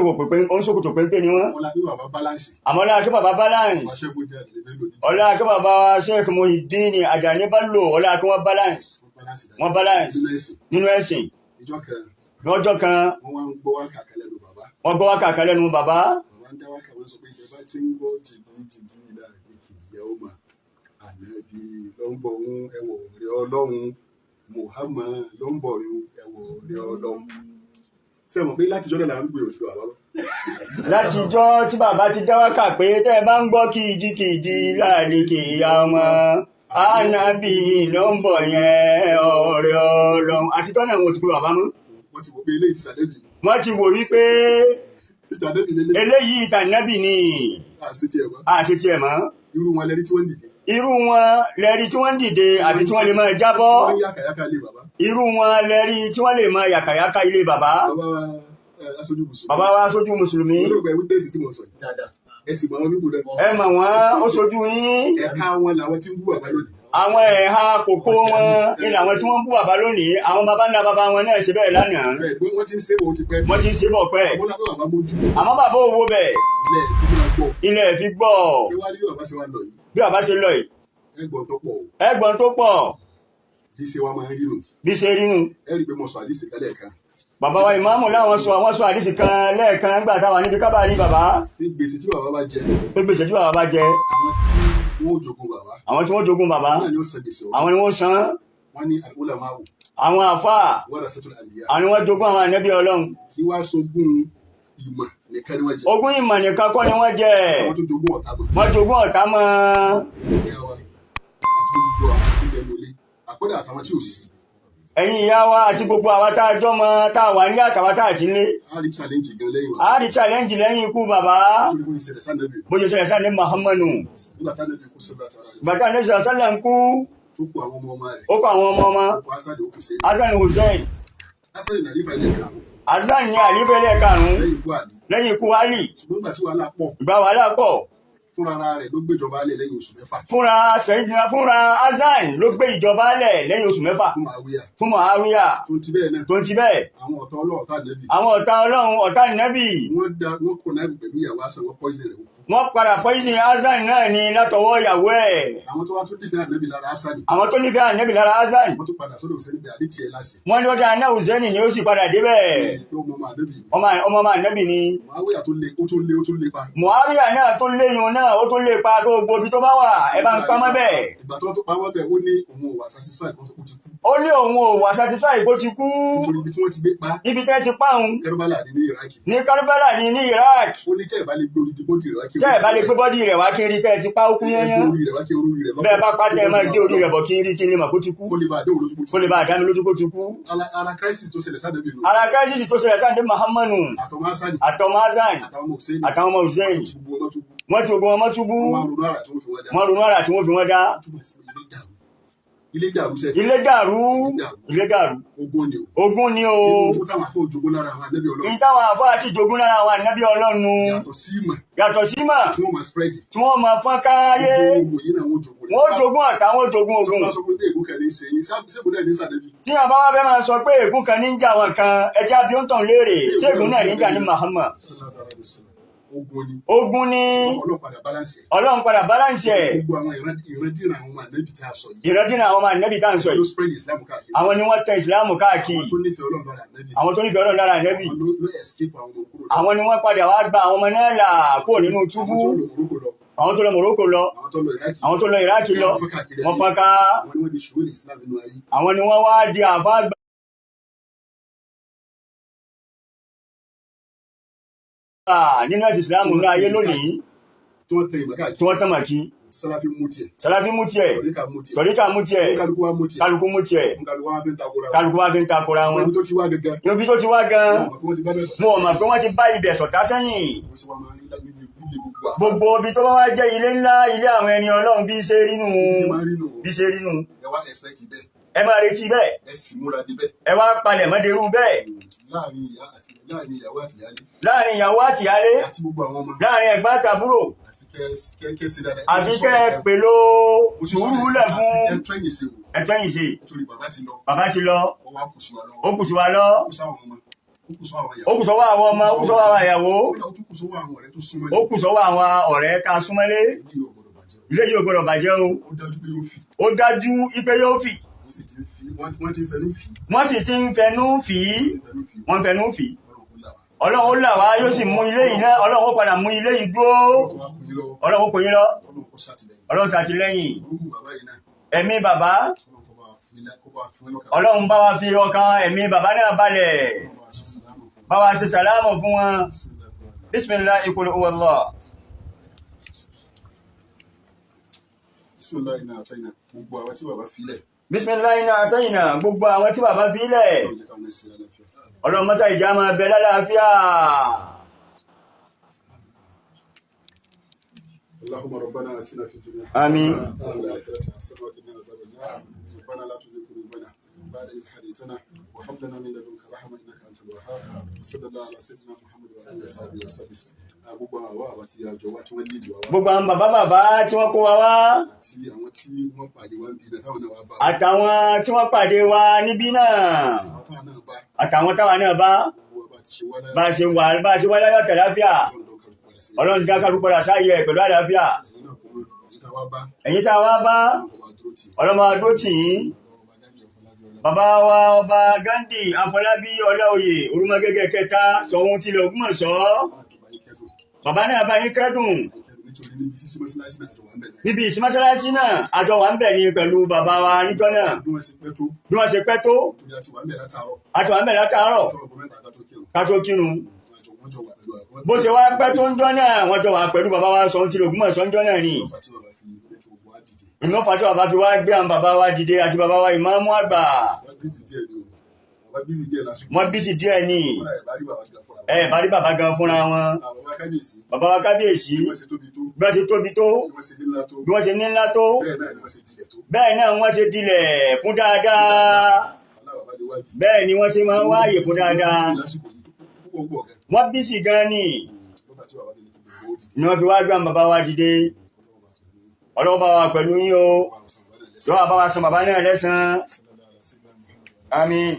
ṣòkòtò péńpé ni wọ́n. Wọ́n la bí bàbá balance. Àmọ́ ọlá kí bàbá balance. Wọ́n ṣẹ́gun jẹ́ àlè Bello ní. Ọlá kí bàbá wa Sheikh Muhyiddin Ajani Bello ọlá kí wọ́n balance. Wọ́n balance dáadáa. Wọ́n balance Nínú ẹ̀sìn. nínú ẹ̀sìn. Ìjọ kan Lọ́jọ́ kan wọ́n wá ń gbọ́ wákà kan lẹ́nu bàbá. Wọ́n gbọ́ wákà kan lẹ́nu bàbá. Bàbá ń dá wákà, wọ́n sọ pé ìjọba tí ń gbọ́ jìgìjìgì láàrin kìyà ó mà ànábì ló ń bọ̀ ń ẹwọ̀ rẹ̀ Ọlọ́run, Muhammad ló ń bọ̀ ń ẹwọ̀ rẹ̀ Ọlọ́run. Ṣé ẹ mọ̀ pé látijọ́ náà là ń gbèrò sí bàbá lọ? Látijọ́ tí bàbá ti dá wákà pé tẹ́ ẹ bá ń gbọ́ kìjikìji láàrin kìyà ọmọ ànábì ló ń bọ̀ yẹn ọ̀rẹ́ Ọlọ́run. Àtijọ́ náà wọn ò ti pé bàbá mọ́. Wọ́n ti wò pé eléyìí ìtànẹ́bì. Wọ́n ti wò wípé ìtànẹ́bì lélẹ̀. Eléyìí ìtànẹ́bì ni. Àṣetì ẹ̀ mọ́. Àṣetì ẹ̀ mọ́. Irú wọn lẹ́rí tí wọ́n ń dìde. Irú wọn lẹ́rí tí wọ́n ń dìde àbí tí wọ́n lè máa jábọ́. Wọ́n yàkàyàkà ilé bàbá. Irú wọn lẹ́rí tí wọ́n lè máa yàkàyàkà ilé bàbá. Bàbá wa aṣojú mùsùlùmí. Bàbá wa aṣojú mùsùlùmí. Olóògbé wítẹ́sì tí mo sọ yìí. Ẹ sì mọ àwọn bíbù náà. Ẹ mọ̀ wọ́n, ó ṣojú yín. Ẹ̀ka wọn làwọn tí ń bú bàbá lónìí. Àwọn ẹ̀ha kòkó wọn ni làwọn tí wọ́n ń bú bàbá lónìí. Àwọn bàbá ńlá bàbá wọn náà ṣe bẹ́ẹ̀ lánàá. Bẹ́ẹ̀ wọ́n ti ń ṣe bọ̀ ti pẹ́. Wọ́n ti ń ṣe bọ̀ pẹ́. Àmọ́ lábẹ́ bàbá mójú. Àmọ́ bàbá ò wo bẹ̀. Ilẹ̀ fi máa gbọ́. Ilẹ̀ fi gbọ́. Ṣé wá rí bàbá ṣe wá lọ yìí? Bí bàbá ṣe lọ yìí. Ẹ̀gbọ́n tó pọ̀ o. Ẹ̀gbọ́n tó pọ̀. Bí ṣe wá máa ń rí nù. Bí ṣe rí nù. Ẹ rí i pé mo sọ àdìsí kan lẹ́ẹ̀kan. Bàbá wa ìmáàmù láwọn sọ àwọn sọ àdìsí kan lẹ́ẹ̀kan nígbà táwa níbi kábàárí bàbá. Ní gbèsè tí bàbá bá jẹ. Pé gbèsè tí bàbá bá jẹ. Àwọn tí wọ́n jogún bàbá. Àwọn tí wọ́n jogún bàbá. Àwọn ni ó san gbèsè ọ̀hún. Àwọn ni wọ́n san. Wọ́n ní al-ulama'u. Àwọn àfáà. Warasatul anbiya. Àwọn ni wọ́n jogún àwọn ànábì Ọlọ́run. Kí wá sogún ìmọ̀ nìkan ni wọ́n jẹ. Ogún ìmọ̀ nìkan kọ́ ni wọ́n jẹ. Àwọn tó jogún ọ̀tá mọ̀. Wọ́n jogún ọ̀tá mọ́. Ìyá wa àti gbogbo àwọn tí ń bẹ lólé, àkọ́dà àtàwọn tí ò sí. Ẹ̀yin ìyá wa àti gbogbo àwa tá a jọ mọ tá a wà nílé àtàwa tá a ti nílé. A rí challenge gan lẹ́yìn wa. A rí challenge lẹ́yìn ikú bàbá. Nítorí bó ṣe ṣẹlẹ̀ sánẹ́bì. Bó ṣe ṣẹlẹ̀ sánẹ́bì Muhammadu. Nígbà tánẹ́bì kú sẹ́lẹ̀ àtàrà rẹ̀. Bàtà nẹ́bì sẹ́lẹ̀ ń kú. Tó kó àwọn ọmọ ọmọ rẹ̀. Ó kó àwọn ọmọ ọmọ. Ó kó Hasan ó kù sẹ́yìn. Hasan Hussein. Hasan ní àlífà ilẹ̀ karùn-ún. Hasan ní àlífà ilẹ̀ karùn-ún. Lẹ́yìn ikú Àlí. Lẹ́yìn ikú Àlí. Ṣùgbọ́n nígbà tí wàhálà pọ̀. Ìgbà wàhálà pọ̀. Fúnra rẹ̀ ló gbéjọba lẹ̀ lẹ́yìn oṣù mẹ́fà. Fúnra Sayyidina fúnra Hasan ló gbé ìjọba lẹ̀ lẹ́yìn oṣù mẹ́fà. Fún Muawiya. Fún Muawiya. Tó ti bẹ́ẹ̀ náà. Tó ti bẹ́ẹ̀. Àwọn ọ̀tá Ọlọ́run ọ̀tá Ànábì. Àwọn ọ̀tá Ọlọ́run ọ̀tá Ànábì. Wọ́n da wọ́n kò náà pẹ̀lú ìyàwó Hasan wọ́n poison rẹ̀ ó kú. Wọ́n padà poison Hasan náà ni látọwọ́ ìyàwó ẹ̀. Àwọn tó wá tó nífẹ̀ẹ́ Ànábì lára Hasan. Àwọn tó nífẹ̀ẹ́ Ànábì lára Hasan. Wọ́n tó padà sọ́dọ̀ Hussein pé àdé tiẹ̀ láṣẹ. Wọ́n ní ó dáa náà Hussein ni ó sì padà débẹ̀. Ọmọ ọmọ Ànábì ni. Ọmọ ọmọ Ànábì ni. Muawiya tó le ó tó le ó tó le pa. Muawiya náà tó léyun náà ó tó lé pa gbogbo ibi tó bá wà ẹ bá ń pamọ́ bẹ́ẹ̀. Ìgbà tó tó pamọ́ bẹ́ẹ̀ ó ní òun ò wà satisfied kó ti kú. Ó ní òun ò wà satisfied kó ti kú. Nítorí ibi tí wọ́n ti gbé pa. Ibi tẹ́ ti pa òun. Karbala ni ní Iraq. Ní Karbala ni ní Iraq. Ó ní tẹ́ ẹ̀ bá lè gbé orí bọ́dì rẹ̀ wá kí. Tẹ́ ẹ̀ bá lè gbé bọ́dì rẹ̀ wá kí n rí pé ẹ ti pa ó kú yányán. Bẹ́ẹ̀ bá pa tẹ́ ẹ máa gé orí rẹ̀ bọ̀ kí n rí kí n lè mọ̀ kó ti kú. Kó lè bá àdéhùn lójú Kó lè bá àdá mi lójú kó ti kú. Ara crisis tó ṣẹlẹ̀ sáà Ànábì nù. Ara crisis tó ṣẹlẹ̀ sáà ní Muhammadu. Àtọmọ Hasan. Àtọmọ Hasan. Àtàwọn ọmọ Hussein. Àtàwọn ọmọ Hussein. Wọ́n ti gbogbo wọn mọ́ túbú. Wọ́n ronú àrà tí wọ́n fi wọ́n dá. Wọ́n ronú àrà tí wọ́n fi wọ́n dá. Ilé dàrú sẹ́. Ilé dàrú. Ilé dàrú. Ogun ni o. Ogun ni o. Inú táwọn àfọ òjogún lára àwọn ànábì Ọlọ́run. Ní táwọn àfọ àti ìjogún lára àwọn ànábì Ọlọ́run. Yàtọ̀ sí ìmọ̀. Yàtọ̀ sí ìmọ̀. Tí wọ́n máa spread. Tí wọ́n máa fọ́n káyé. Gbogbo ogun yìí náà wọ́n jogún rẹ̀. Wọ́n jogún ọ̀tá, wọ́n jogún ogun. Tí wọ́n sọ pé ègún kan ní í ṣe yín, ṣé ègún náà ní sàdébì? Tí àbá wá fẹ́ máa sọ pé ègún kan ní ń jà wọn kan, ẹjẹ́ abíọ́ntàn léèrè, ṣé ègún náà ní ń jà ní Muhammad? Ogun ni. Ogun ni. Ọlọ́run padà balance ẹ̀. Ọlọ́run padà balance ẹ̀. Gbogbo àwọn ìrandíran àwọn ọmọ ànábì tá a sọ yìí. Ìrandíran àwọn ọmọ ànábì tá a sọ yìí. Ló spread Islam káàkiri. Àwọn ni wọ́n tẹ Ìsìlámù káàkiri. Àwọn tó nífẹ̀ẹ́ Ọlọ́run lára ànábì. Àwọn tó nífẹ̀ẹ́ Ọlọ́run lára ànábì. Àwọn ló escape àwọn ọmọ kúrò. Àwọn ni wọ́n padà wá gba àwọn ọmọ náà là kúrò nínú túbú. Àwọn tó lọ Morocco lọ. Àwọn tó lọ Morocco lọ. Àwọn tó lọ Iraq. Àwọn tó lọ Iraq lọ. Wọ́n fọ́n Wọ́n fọ́n ká. Àwọn ni wọ́n di ṣùgbọ́n Islam nínú ayé. Àwọn ni wọ́n wá di àfáà gbà nínú ẹ̀sìn Ìsìlámù ní ayé lónìí. Tí wọ́n tẹ ìmọ̀ káàkiri. Tí wọ́n tẹ̀ mọ̀ kí. Sàláfí mú tiẹ̀. Sàláfí mú tiẹ̀. Tọ̀ríkà mú tiẹ̀. Tọ̀ríkà mú tiẹ̀. Kálukú wá mú tiẹ̀. Kálukú mú tiẹ̀. Kálukú wá fi ń takora wọn. Kálukú wá fi ń takora wọn. Ibi tó ti wá gangan. Ibi tó ti wá gan. Mo Mo mọ̀ pé wọ́n ti bá ibẹ̀ sọ̀tá sẹ́yìn. Gbogbo ibi tó bá wá jẹ́ ilé ńlá, ilé àwọn ẹni Ọlọ́run bí ṣe rí nù. Bí ṣe rí nù. Ẹ wá expect bẹ́ẹ̀. Ẹ máa retí bẹ́ẹ̀. Ẹ sì múra dé bẹ́ẹ̀. Ẹ wá palẹ̀ mọ́ derú bẹ́ẹ̀. Láàrin ìyá àti láàrin ìyàwó àti ìyálé. Láàrin ìyàwó àti ìyálé. Àti gbogbo àwọn ọmọ. Láàrin ẹ̀gbọ́n àtàbúrò. Kẹ́ ṣe dáadáa. Àfi kẹ́ ẹ pèlò sùúrù lẹ̀ fún Ẹ tẹ́yìn ṣe o. ẹ tẹ́yìn ṣe. Nítorí bàbá ti lọ. Bàbá ti lọ. Ó wá kù sí wa lọ́wọ́. Ó kù sí wa lọ. Ó kù sáwọn ọmọ. Ó kù sọ́wọ́ àwọn ìyàwó. Ó kù sọ́wọ́ àwọn ọmọ, ó kù sọ́wọ́ àwọn ìyàwó. Ó tún kù sọ́wọ́ àwọn ọ̀rẹ́ tó súnmọ́. Ó kù sọ́wọ́ àwọn ọ̀rẹ́ tá a súnmọ́lé. Ilé yìí ò gbọ́dọ̀ bàjẹ́ o. Ó dájú pé yóò fi. Ó dájú ipe yóò fì. Wọ́n ti ń fẹnu fì. Wọ́n sì ti ń fẹnu fì í, wọ́n fẹnu fì í. Ọlọ́run ó là wá, yóò sì mú ilé yìí náà. Ọlọ́run ó padà mú ilé yìí dúró. Ọlọ́run ó kó yín lọ. Ọlọ́run ṣàtìlẹ́yìn ẹ̀mí bàbá. Ọlọ́run bá wa fi ọkàn ẹ̀mí bàbá náà balẹ̀, bá wa ṣe sàlámù fún wọn. Bismillah, qul huwallah. Bismillah iná àtọ́yìnà, gbogbo àwọn tí bàbá filẹ̀. Bismillah iná àtọ́yìnà, gbogbo àwọn tí bàbá filẹ̀. Ọlọ́run mọ́sá ìjà máa bẹ lálàáfíà. اللهم ربنا آتنا في الدنيا آمين. وفي الآخرة حسنة وقنا عذاب النار. ربنا لا تزغ قلوبنا بعد إذ هديتنا وهب لنا من لدنك رحمة إنك أنت الوهاب. وصلى الله على سيدنا محمد وعلى آله وصحبه وسلم. Gbogbo àwọn àwa tí a jọ wá, tí wọ́n lè jù wá. Gbogbo àwọn bàbá bàbá tí wọ́n kó wa wá. Àti àwọn tí wọ́n pàdé wa níbí náà, táwọn náà wá bá wa. Àtàwọn tí wọ́n pàdé wa níbí náà. Àtàwọn táwa náà bá. Bá a ṣe wà, bá a ṣe wá láyọ̀ tàlàáfíà. Ọlọ́run já kálukú padà sáyé ẹ̀ pẹ̀lú àlàáfíà. Ẹ̀yin tá a wá bá, ọlọ́mọ adó tì yín. Bàbá wa ọba Ghandi Afọlábí Ọláoyè Orúmọgẹ́gẹ́ kẹta, Ṣọ̀ún tilẹ̀ Ògbómọ̀ṣọ́. Bàbá náà bá yín kẹ́dùn. Níbi ìsí mọ́sálásí náà, àjọ wà ń bẹ̀ ni pẹ̀lú bàbá wa níjọ́ náà. Bí wọ́n ṣe pẹ́ tó. Bí wọ́n ṣe pẹ́ tó. A ti wà ń bẹ̀ látàárọ̀. Ká tó kírun. Bó ṣe wá pẹ́ tó ń jọ́ náà, wọ́n jọ wà pẹ̀lú bàbá wa Ṣọ̀ún tilẹ̀ Ògbómọ̀ṣọ́ ń jọ́ náà ni. Ìná fàtí bàbá fi wá gbé àwọn bàbá wa dìde àti bàbá wa ìmáàmù àgbà. Wọ́n bísí díẹ̀ ni. Ẹ bá rí bàbá gan fúnra wọn. Bàbá wa kábíyèsí. Bí wọ́n ṣe tóbi tó. Bí wọ́n ṣe ní ńlá tó. Bẹ́ẹ̀ náà wọ́n ṣe dilẹ̀ fún dáadáa. Bẹ́ẹ̀ ni wọ́n ṣe máa ń wáyè fún dáadáa. Wọ́n bísí gan ni. Ni wọ́n fi wá gbé àwọn bàbá wa dìde. Ọlọ́run bá wa pẹ̀lú yín o. Lọ́wọ́ bá wa san bàbá náà lẹ́san. Àmín.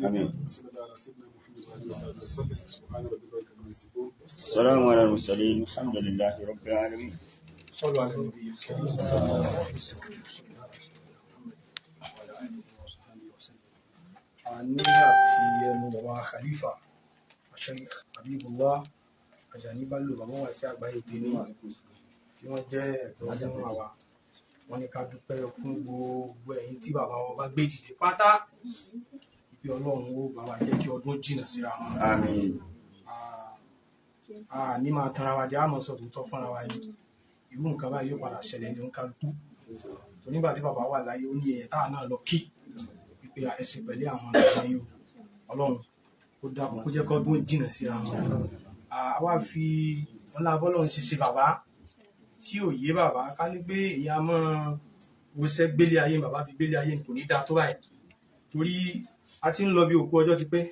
آمين. السلام على المرسلين، الحمد لله رب العالمين. صلوا على النبي الكريم صلى الله عليه وسلم. Ní àti ẹnu bàbá Khalifa Sheikh Habibullah Ajani Bello, bàbá wa sí àgbáyé tèmi, tí wọ́n jẹ́ ẹ̀gbọ́n fún àwa, wọ́n ní ká dúpẹ́ fún gbogbo ẹ̀yin tí bàbá wọn bá gbé dìde pátá, ìpè Ọlọ́run ó bá wa jẹ́ kí ọdún jìnnà síra wọn. Àmín. A ní máa tanra wa jẹ́, àmọ́ sọ tòótọ́ fúnra wa yìí, irú nǹkan báyìí yóò padà ṣẹlẹ̀ ní kálukú. Tó nígbà tí bàbá wà láyé, ó ní ẹ̀yẹ táwa náà lọ kí ìpè ẹ̀sìn pẹ̀lú àwọn ọ̀rẹ́ yìí o. Ọlọ́run ó dákun kó jẹ́ kọ́dún jìnnà síra wọn. Àwa fi ọlá bọ́lọ́run ṣe ṣe bàbá tí ò yé bàbá, ká ní pé ìyá mọ́ wọṣẹ́ gbélé ayé bàbá fi gbélé ayé kò ní dáa tó báyìí, torí a ti ń lọ bí òkú ọjọ́ ti pẹ́,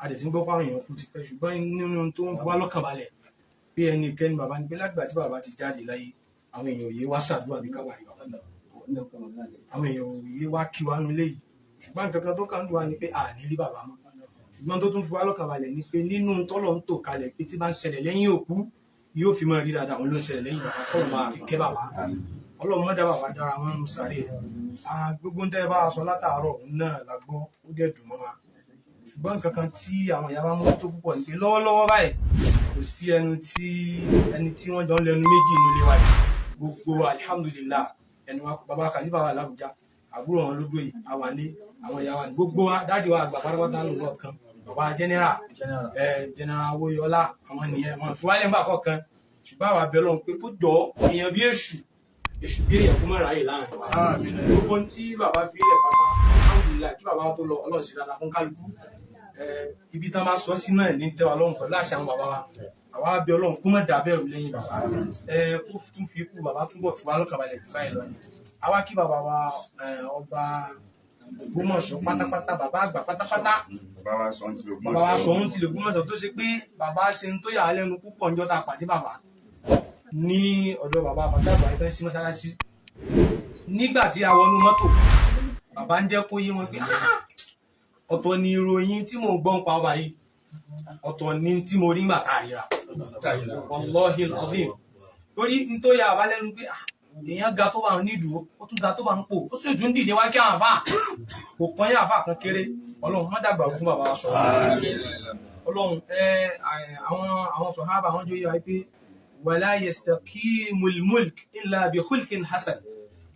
a dẹ̀ ti ń gbọ́ pé àwọn èèyàn kú ti pẹ́. Ṣùgbọ́n nínú tó ń fi wá lọ́kàn balẹ̀ pé ẹnikẹ́ni bàbá ni pé lágbà tí bàbá ti jáde láyé, àwọn èèyàn ò yé wá ṣàdúrà bí káwá rí bàbá, àwọn èèyàn ò yé wá kí wa nulẹ̀ yìí. Ṣùgbọ́n nǹkan kan tó kàn ń dùn wá ni pé a ní rí bàbá mọ́. Ṣùgbọ́n tó tún fi wá lọ́kàn balẹ̀ ni pé nínú tọ́lọ̀ ń tò kalẹ̀ pé tí bá ń ṣẹlẹ̀ lẹ́yìn òkú yóò fi máa rí dáadáa, òun ló ń ṣẹlẹ̀ lẹ́yìn bàbá, kọ́ máa fi kẹ́ bàbá. Ọlọ́run mọ́ dá bàbá dára wọn ń sáré. Gbogbo ń tẹ́ bá a sọ látàárọ̀ òun náà la gbọ́, ó dẹ̀ dùn mọ́ wa. Ṣùgbọ́n nǹkan kan tí àwọn ìyá bá mú tó púpọ̀ ni pé lọ́wọ́lọ́wọ́ báyìí kò sí ẹnu tí ẹni tí wọ́n jọ ń lẹnu méjì nílé wa yìí. Gbogbo alihamudulilá ẹnu wa, bàbá Khalifa wà l'Ábùjá, àbúrò wọn lójú yìí, àwàlé àwọn ìyá wa ní gbogbo wa, dáàdi wa àgbà pátápátá ló lọ kan, bàbá general general Awóyọlá, àwọn nìyẹn wọn fi wálé ńgbà kọ̀ọ̀kan. Ṣùgbọ́n àwa bẹ̀ Ọlọ́run pé kó jọ èèyàn bí èṣù, èṣù bí èèyàn kó má ráyè láàrin wa. Gbogbo ohun tí bàbá fi lẹ̀ pátá, alhamdulillah, kí bàbá tó lọ, Ọlọ́run sì dáadáa fún kálukú. Ibi tán bá sọ sí náà ní tẹ́wa lọ́rùn pẹ̀lú àṣà àwọn bàbá wa. Àwa bẹ̀ Ọlọ́run kó má dàbẹ̀rù lẹ́yìn bàbá, kó tún fi ikú bàbá túbọ̀ fi wá lọ́kàn balẹ̀ jù báyìí lọ ni. Àwa kí bàbá wa ọba Ògbómọ̀ṣọ́ pátápátá, bàbá àgbà pátápátá, Bàbá wa Ṣọ̀ún tilẹ̀ Ògbómọ̀ṣọ́. Bàbá wa Ṣọ̀ún tilẹ̀ Ògbómọ̀ṣọ́, tó ṣe pé bàbá ṣe ń tó yà á lẹ́nu púpọ̀ níjọ́ tá a pàdé bàbá ní ọ̀dọ̀ bàbá bàbá àgbà tó ń sí mọ́sálásí. Nígbà tí a wọnú mọ́tò, bàbá ń jẹ́ kó yé wọn pé ọ̀tọ̀ ni ìròyìn tí mò ń gbọ́ ń pa ọba yìí, Ọ̀tọ̀ ni tí mo rí ńgbà tá a ríra. Wallahi alazim. Torí n tó ya àbá lẹ́nu pé èèyàn ga tó bá ń nídùú, ó tún ga tó bá ń pò, ó sì tún dìde wá kí àwọn àfáà. Kò pọ́n yín àfáà kan kéré. Ọlọ́run má dàgbà fún bàbá wa sọ̀rọ̀. Ọlọ́run àwọn sọ̀hábà àwọn jóyè wáyé pé wala yastaqimul mulk illa bi khulqin hasan.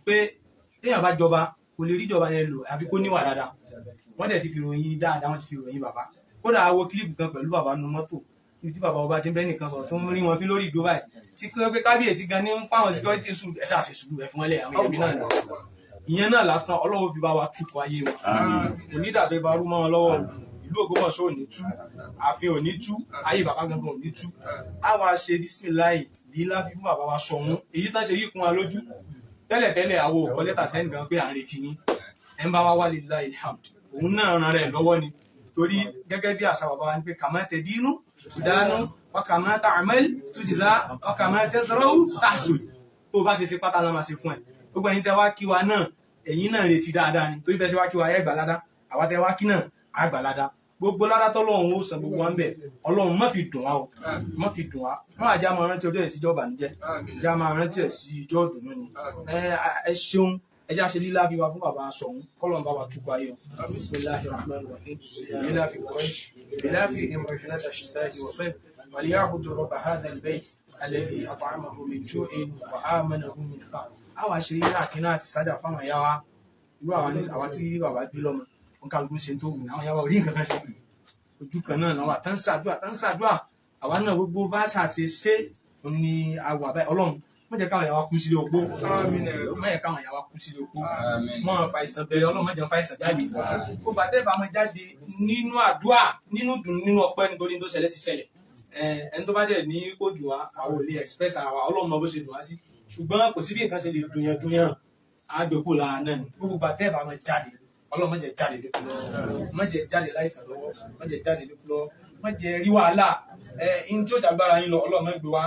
Pé téèyàn bá jọba kò lè rí ìjọba yẹn lò àbí kó níwà dáadáa. Wọ́n dẹ̀ ti fi ròyìn dáadáa, wọ́n ti fi ròyìn bàbá. Kódà a wo kílípù kan pẹ̀lú bàbá nu mọ́tò níbi tí bàbá ọba ti ń bẹ́ nìkan sọ̀rọ̀ tó ń rí wọn fín lórí ìdó báyìí. Tí kí wọ́n pé kábíyèsí gan ní ń fáwọn security sùúrù ẹ ṣáà ṣe sùúrù ẹ fún wọn lẹ̀ àwọn èèyàn mi náà ni. Ìyẹn náà lásán Ọlọ́run fi bá wa tukọ̀ ayé wọn. Kò ní dàbí barú mọ́ wọn lọ́wọ́. Ìlú Ògbómọ̀ṣọ́ ò ní tú, ààfin ò ní tú, ayé bàbá gangan ò ní tú. A wá ṣe bísímìláì lílá fi fún bàbá wa Ṣọ̀ún. Èyí tán ṣe yìí kún wa lójú. Tẹ́lẹ̀tẹ́lẹ̀ àwọn ò kọ lẹ́tà sẹ́nì kan pé à ń retí yín. Ẹ ń bá wa wá lillahi alhamd. Òun náà ran rẹ̀ lọ́wọ́ ni. Torí gẹ́gẹ́ bí àṣà bàbá wa ni pé kama tadinu tudanu wa kama ta'mal tujza wa kama tazra'u tahsud. Tó o bá ṣe ṣe pátá la máa ṣe fún ẹ. Gbogbo ẹ̀yin tẹ́ wá kí wa náà, ẹ̀yin náà retí dáadáa ni. Torí bẹ́ẹ̀ ṣe wá kí wa ẹ gbà ládá. Àwa tẹ́ wá kí náà, á gbà ládá. Gbogbo ládá tọ́lọ́run ó san gbogbo wa ń bẹ̀. Ọlọ́run má fi dùn wá o. Má fi dùn wá. Má wàá já máa rántí ọjọ́ ìsíjọ́ ìbànújẹ́. Já máa rántí ẹ̀ sí ijọ́ ìdùnnú ni. Ẹ ṣeun. Ẹ já ṣe lílá fi wa fún bàbá Ṣọ̀ún. Kọ́lọ́n bá wa túkọ̀ ayé o. Bismillahir Rahmanir Rahim. Ilafi Quraysh. Ilafihim rihlata ash-shita'i was-sayf. Walyabudu rabba hadha al-bayt alladhi at'amahum min ju'in wa amanahum min khawf. Àwọn àṣírí àkínná àti sádà fáwọn ìyá wa. Irú àwa tí bàbá bí lọ́mọ. Wọn kálukú ṣe tó wù ní àwọn ìyá wa ò rí nǹkan kan ṣe. Ojú kan náà làwọn àtàn ṣàdúrà tán ṣàdúrà. Àwa náà gbogbo bá ṣàṣe ṣe ni àwà báyìí. Ọlọ́run má jẹ́ káwọn ìyá wa kú sílé opó. Má jẹ́ káwọn ìyá wa kú sílé opó. Má fa ìsàn bẹ̀rẹ̀, Ọlọ́run má jẹ́ fa ìsàn jáde. Kó bá tẹ́ bá máa jáde nínú àdúrà, nínú dùn, nínú ọpẹ́ nítorí tó ṣẹlẹ̀ ti ṣẹlẹ̀. Ẹni tó bá dẹ̀ ní kó dùn wá, àwọn ò lè express ara wa, Ọlọ́run mọ bó ṣe dùn wá sí. Ṣùgbọ́n kò sí bí nǹkan ṣe lè dùn yẹn dùn yẹn. Á gbé kúrò lára náà ni. Gbogbo bá tẹ́ bá máa jáde, Ọlọ́run má jẹ́ jáde lékú lọ́wọ́. Má jẹ́ jáde láìsàn lọ́wọ́. Má jẹ́ jáde lékú lọ́wọ́. Má jẹ́ rí wàhálà. Ẹni tí ó jàgbára yín lọ, Ọlọ́run má gbé wá.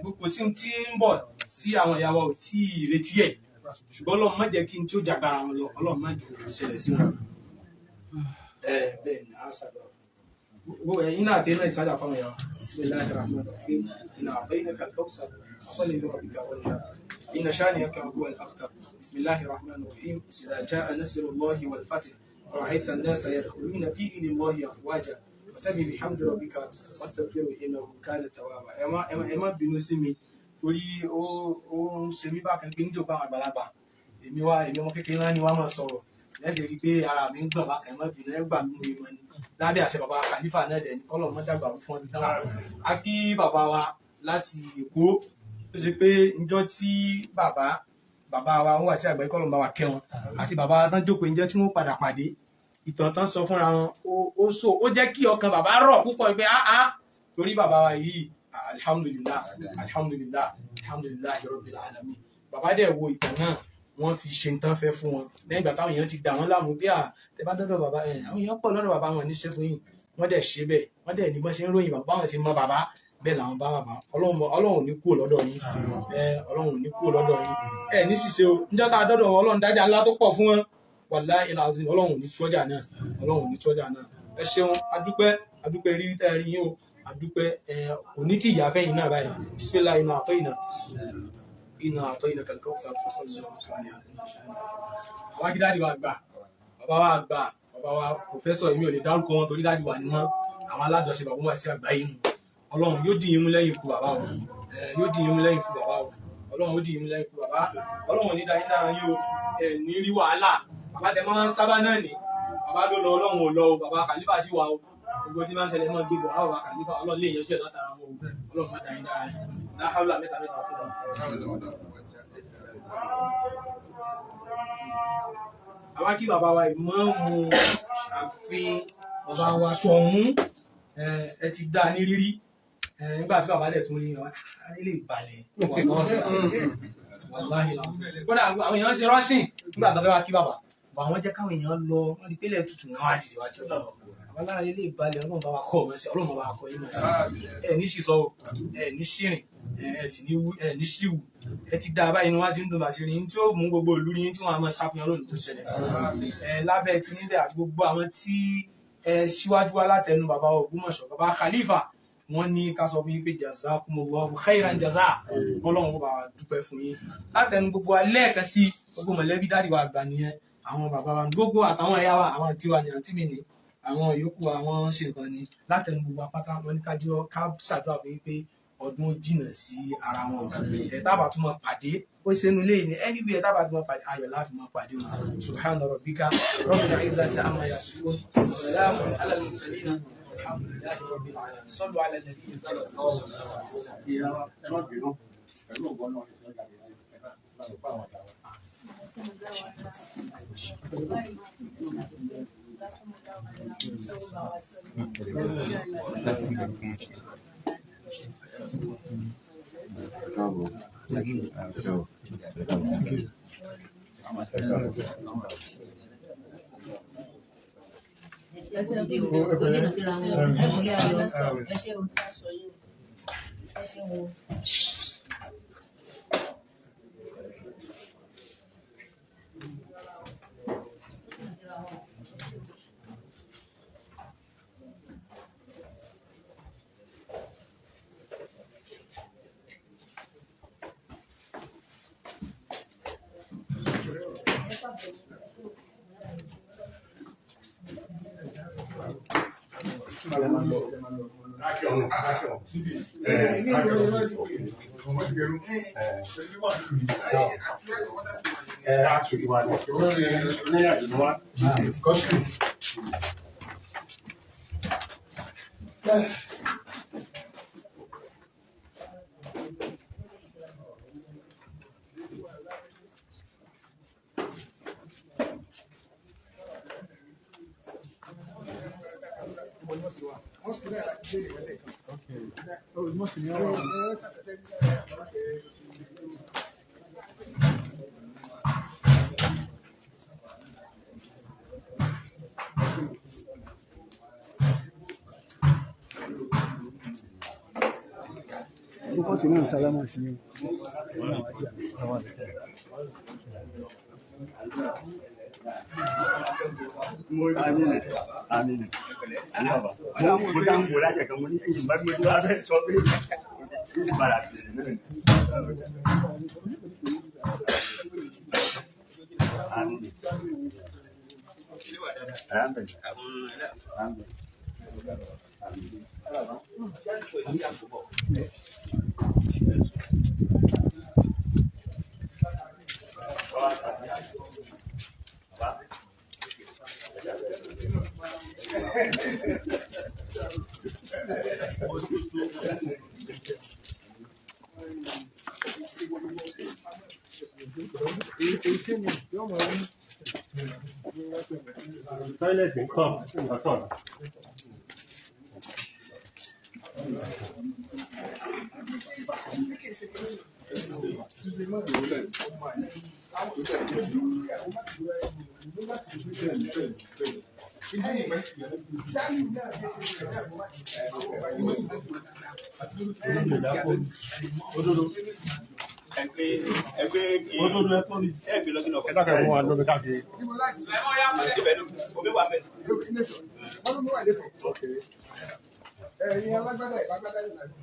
Gbogbo sí tí ń bọ̀ tí àwọn ìyá wa ò tí ì retí ẹ̀. Ṣùgbọ́n Ọlọ́run má jẹ́ kí n tí ó jàgbára wọn lọ, Ọlọ́run má jẹ́ kó ṣẹlẹ̀ sí wọn. Bẹ́ẹ̀ ni, a ṣàdúrà. Gbogbo ẹ̀yin náà dé náà ìsájà fáwọn ìyá wa. Bismillahir Rahmanir Rahim. Inna a'tainaka al-kawthar. Fasalli li rabbika wanhar. Inna shani'aka huwa al-abtar. Bismillahir Rahmanir Rahim. Idha ja'a nasrullahi wal fath. Ra'aita an-nasa yadkhuluna fi dinillahi afwaja. Wasabbih bihamdi rabbika wastaghfirhu innahu kana tawwaba. Ẹ má bínú sí mi torí ó ń ṣe mí bákan pé níjọba àwọn àgbàlagbà. Èmi ọmọ kékeré náà ni wá máa sọ̀rọ̀. Lẹ́sẹ̀ rí pé ara mi ń gbọ̀n bákan, ẹ má bínú, ẹ gbà mí mú ìmọ̀ ni. Lábẹ́ àṣẹ bàbá Khalifa náà dẹ̀ ní kọ́lọ̀ mọ́ dàgbà fún ọdún táwọn. A kí bàbá wa láti Èkó tó ṣe pé njọ́ tí bàbá wa wọ́n wà sí àgbáyé kọ́lọ̀ bá wa kẹ́ wọn àti bàbá wa tán jókòó njọ́ tí wọ́n padà pàdé. Ìtàn tán sọ fúnra wọn ó jẹ́ kí ọkàn bàbá rọ̀ púpọ̀ pé áá torí bàbá wa yìí alhamdulillah alhamdulillah alhamdulillah rabbil alamin. Bàbá dẹ̀ wo ìtàn náà wọ́n fi ṣe ń tán fẹ́ fún wọn lẹ́yìn ìgbà táwọn èèyàn ti dà wọ́n láàmú bí à tẹ bá dọ́dọ̀ bàbá ẹ̀ àwọn èèyàn pọ̀ lọ́dọ̀ bàbá wọn níṣẹ́ fún yín. Wọ́n dẹ̀ ṣe bẹ́ẹ̀, wọ́n dẹ̀ ní bọ́n ṣe ń ròyìn bàbá wọn ṣe mọ bàbá bẹ́ẹ̀ làwọn bá bàbá. Ọlọ́run ò ní kúrò lọ́dọ̀ yín. Ọlọ́run ò ní kúrò lọ́dọ̀ yín. Ẹ ní ṣìṣe o, níjọ́ tá a dọ́dọ̀ wọn Ọlọ́run dájà ńlá tó pọ̀ fún wọn. Wallahi alazim, Ọlọ́run ò ní tú ọjà náà. Ọlọ́run ò ní tú ọjà náà. Ẹ ṣeun, adúpẹ́, adúpẹ́ rírí tẹ́ ẹ rí yín o. Adúpẹ́, kò ní tí ìyá fẹ́yìn náà báyìí. Bismillah inna a'tayna. Inna a'tainaka al-kawthar fasalli li rabbika wanhar. Àwọn akí dáàdì wa gbà, bàbá wa gbà, bàbá wa pòfẹ́sọ̀ èmi ò lè dárúkọ wọn torí dáàdì wa ni wọ́n, àwọn alájọṣe bàbá wa sí àgbáyé nù. Ọlọ́run yóò dì yín mú lẹ́yìn ikú bàbá o. Yóò dì yín mú lẹ́yìn ikú bàbá o. Ọlọ́run ó dì yín mú lẹ́yìn ikú bàbá. Ọlọ́run ò ní dá yín dára yín o. Ẹ ní rí wàhálà. Bàbá tẹ máa ń sábà náà ní. Bàbá ló lọ, Ọlọ́run ò lọ o. Bàbá Khalifa sì wà o. Gbogbo tí máa ń ṣẹlẹ̀ máa ń gbé bọ̀. Bàbá Khalifa Ọlọ́run lè yanjú ẹ̀ látara wọn o. Ọlọ́run má dá yín dára yín. La hawla mẹ́ta mẹ́ta fún wọn. Àwa kí bàbá wa ìmáàmù ààfin bàbá wa Ṣọ̀ún ẹ ti dá ní rírí. Nígbà tí bàbá dẹ̀ tún rí wọn, ilé ìbalẹ̀ wàláhì làwọn. Kódà àwọn èèyàn ṣe rọ́ṣìn nígbà tó fẹ́ wá kí bàbá. Bọ̀ àwọn jẹ́ káwọn èèyàn lọ, wọ́n di pélé tutù náà wá dìde wá kí bàbá. Àwọn lára ilé ìbalẹ̀ Ọlọ́run bá wa kọ́ ọmọ sí, Ọlọ́run bá wa kọ́ yín mọ̀ sí. Ẹ ní sísọ o, ẹ ní ṣìrìn, ẹ sì ní wú, ẹ ní ṣìwù. Ẹ ti dá a báyìí inú wa ti ń dùn bàṣírí yín tí ó mú gbogbo ìlú yín tí wọ́n á máa ṣàfihàn lónìí tó ṣẹlẹ̀ sí. Ẹ lábẹ́ ti nílẹ̀ àti gbogbo àwọn tí Ẹ síwájú wa látẹnu bàbá Ògbómọ̀ṣọ́, bàbá Khalifa, wọ́n ní ká sọ fún yín pé jazakumullahu khairan jaza, Ọlọ́run ó bá wa dúpẹ́ fún yín. Látẹnu gbogbo wa lẹ́ẹ̀kan sí gbogbo mọ̀lẹ́bí dáàdì wa àgbà nìyẹn, àwọn bàbá wa gbogbo àtàwọn ẹ̀yà wa, àwọn àǹtí wa ní àǹtí mi ní, àwọn yòókù àwọn ṣe nǹkan ni. Látẹnu gbogbo apáta wọn ní kájọ ká ṣàdúrà fún yín pé ọdún jìnnà sí ara wọn. Ẹ tábà tún máa pàdé ó ṣe inú ilé ní ẹni bí ẹ tábà tún máa pàdé ayọ̀ láti máa pàdé o. Subhana rabbika rabbil izzati amma yasifun, salamun ala al-mursalin, alhamdulillahi rabbil alamin, sallu ala nabi. Ẹ má bínú pẹ̀lú ògbọ́n náà ìjọba ìjọba ìjọba àwọn ọ̀dà wa. Rufus náà sálámà sí i. Mo amina amina baba mo ta ń wò lájẹ kan mo ní ẹ̀yìn bá mi tó wá fẹ́ sọ pé ní ìbára tèrè náà ni. Amina. Alhamdulillah. Alhamdulillah. Tọ́ílẹ̀tì ń kàn ọ̀tọ̀. Ẹ dákẹ́ fún wa lómi káàkiri. Ẹ̀yin alágbádá ìbágbádá ìlànà.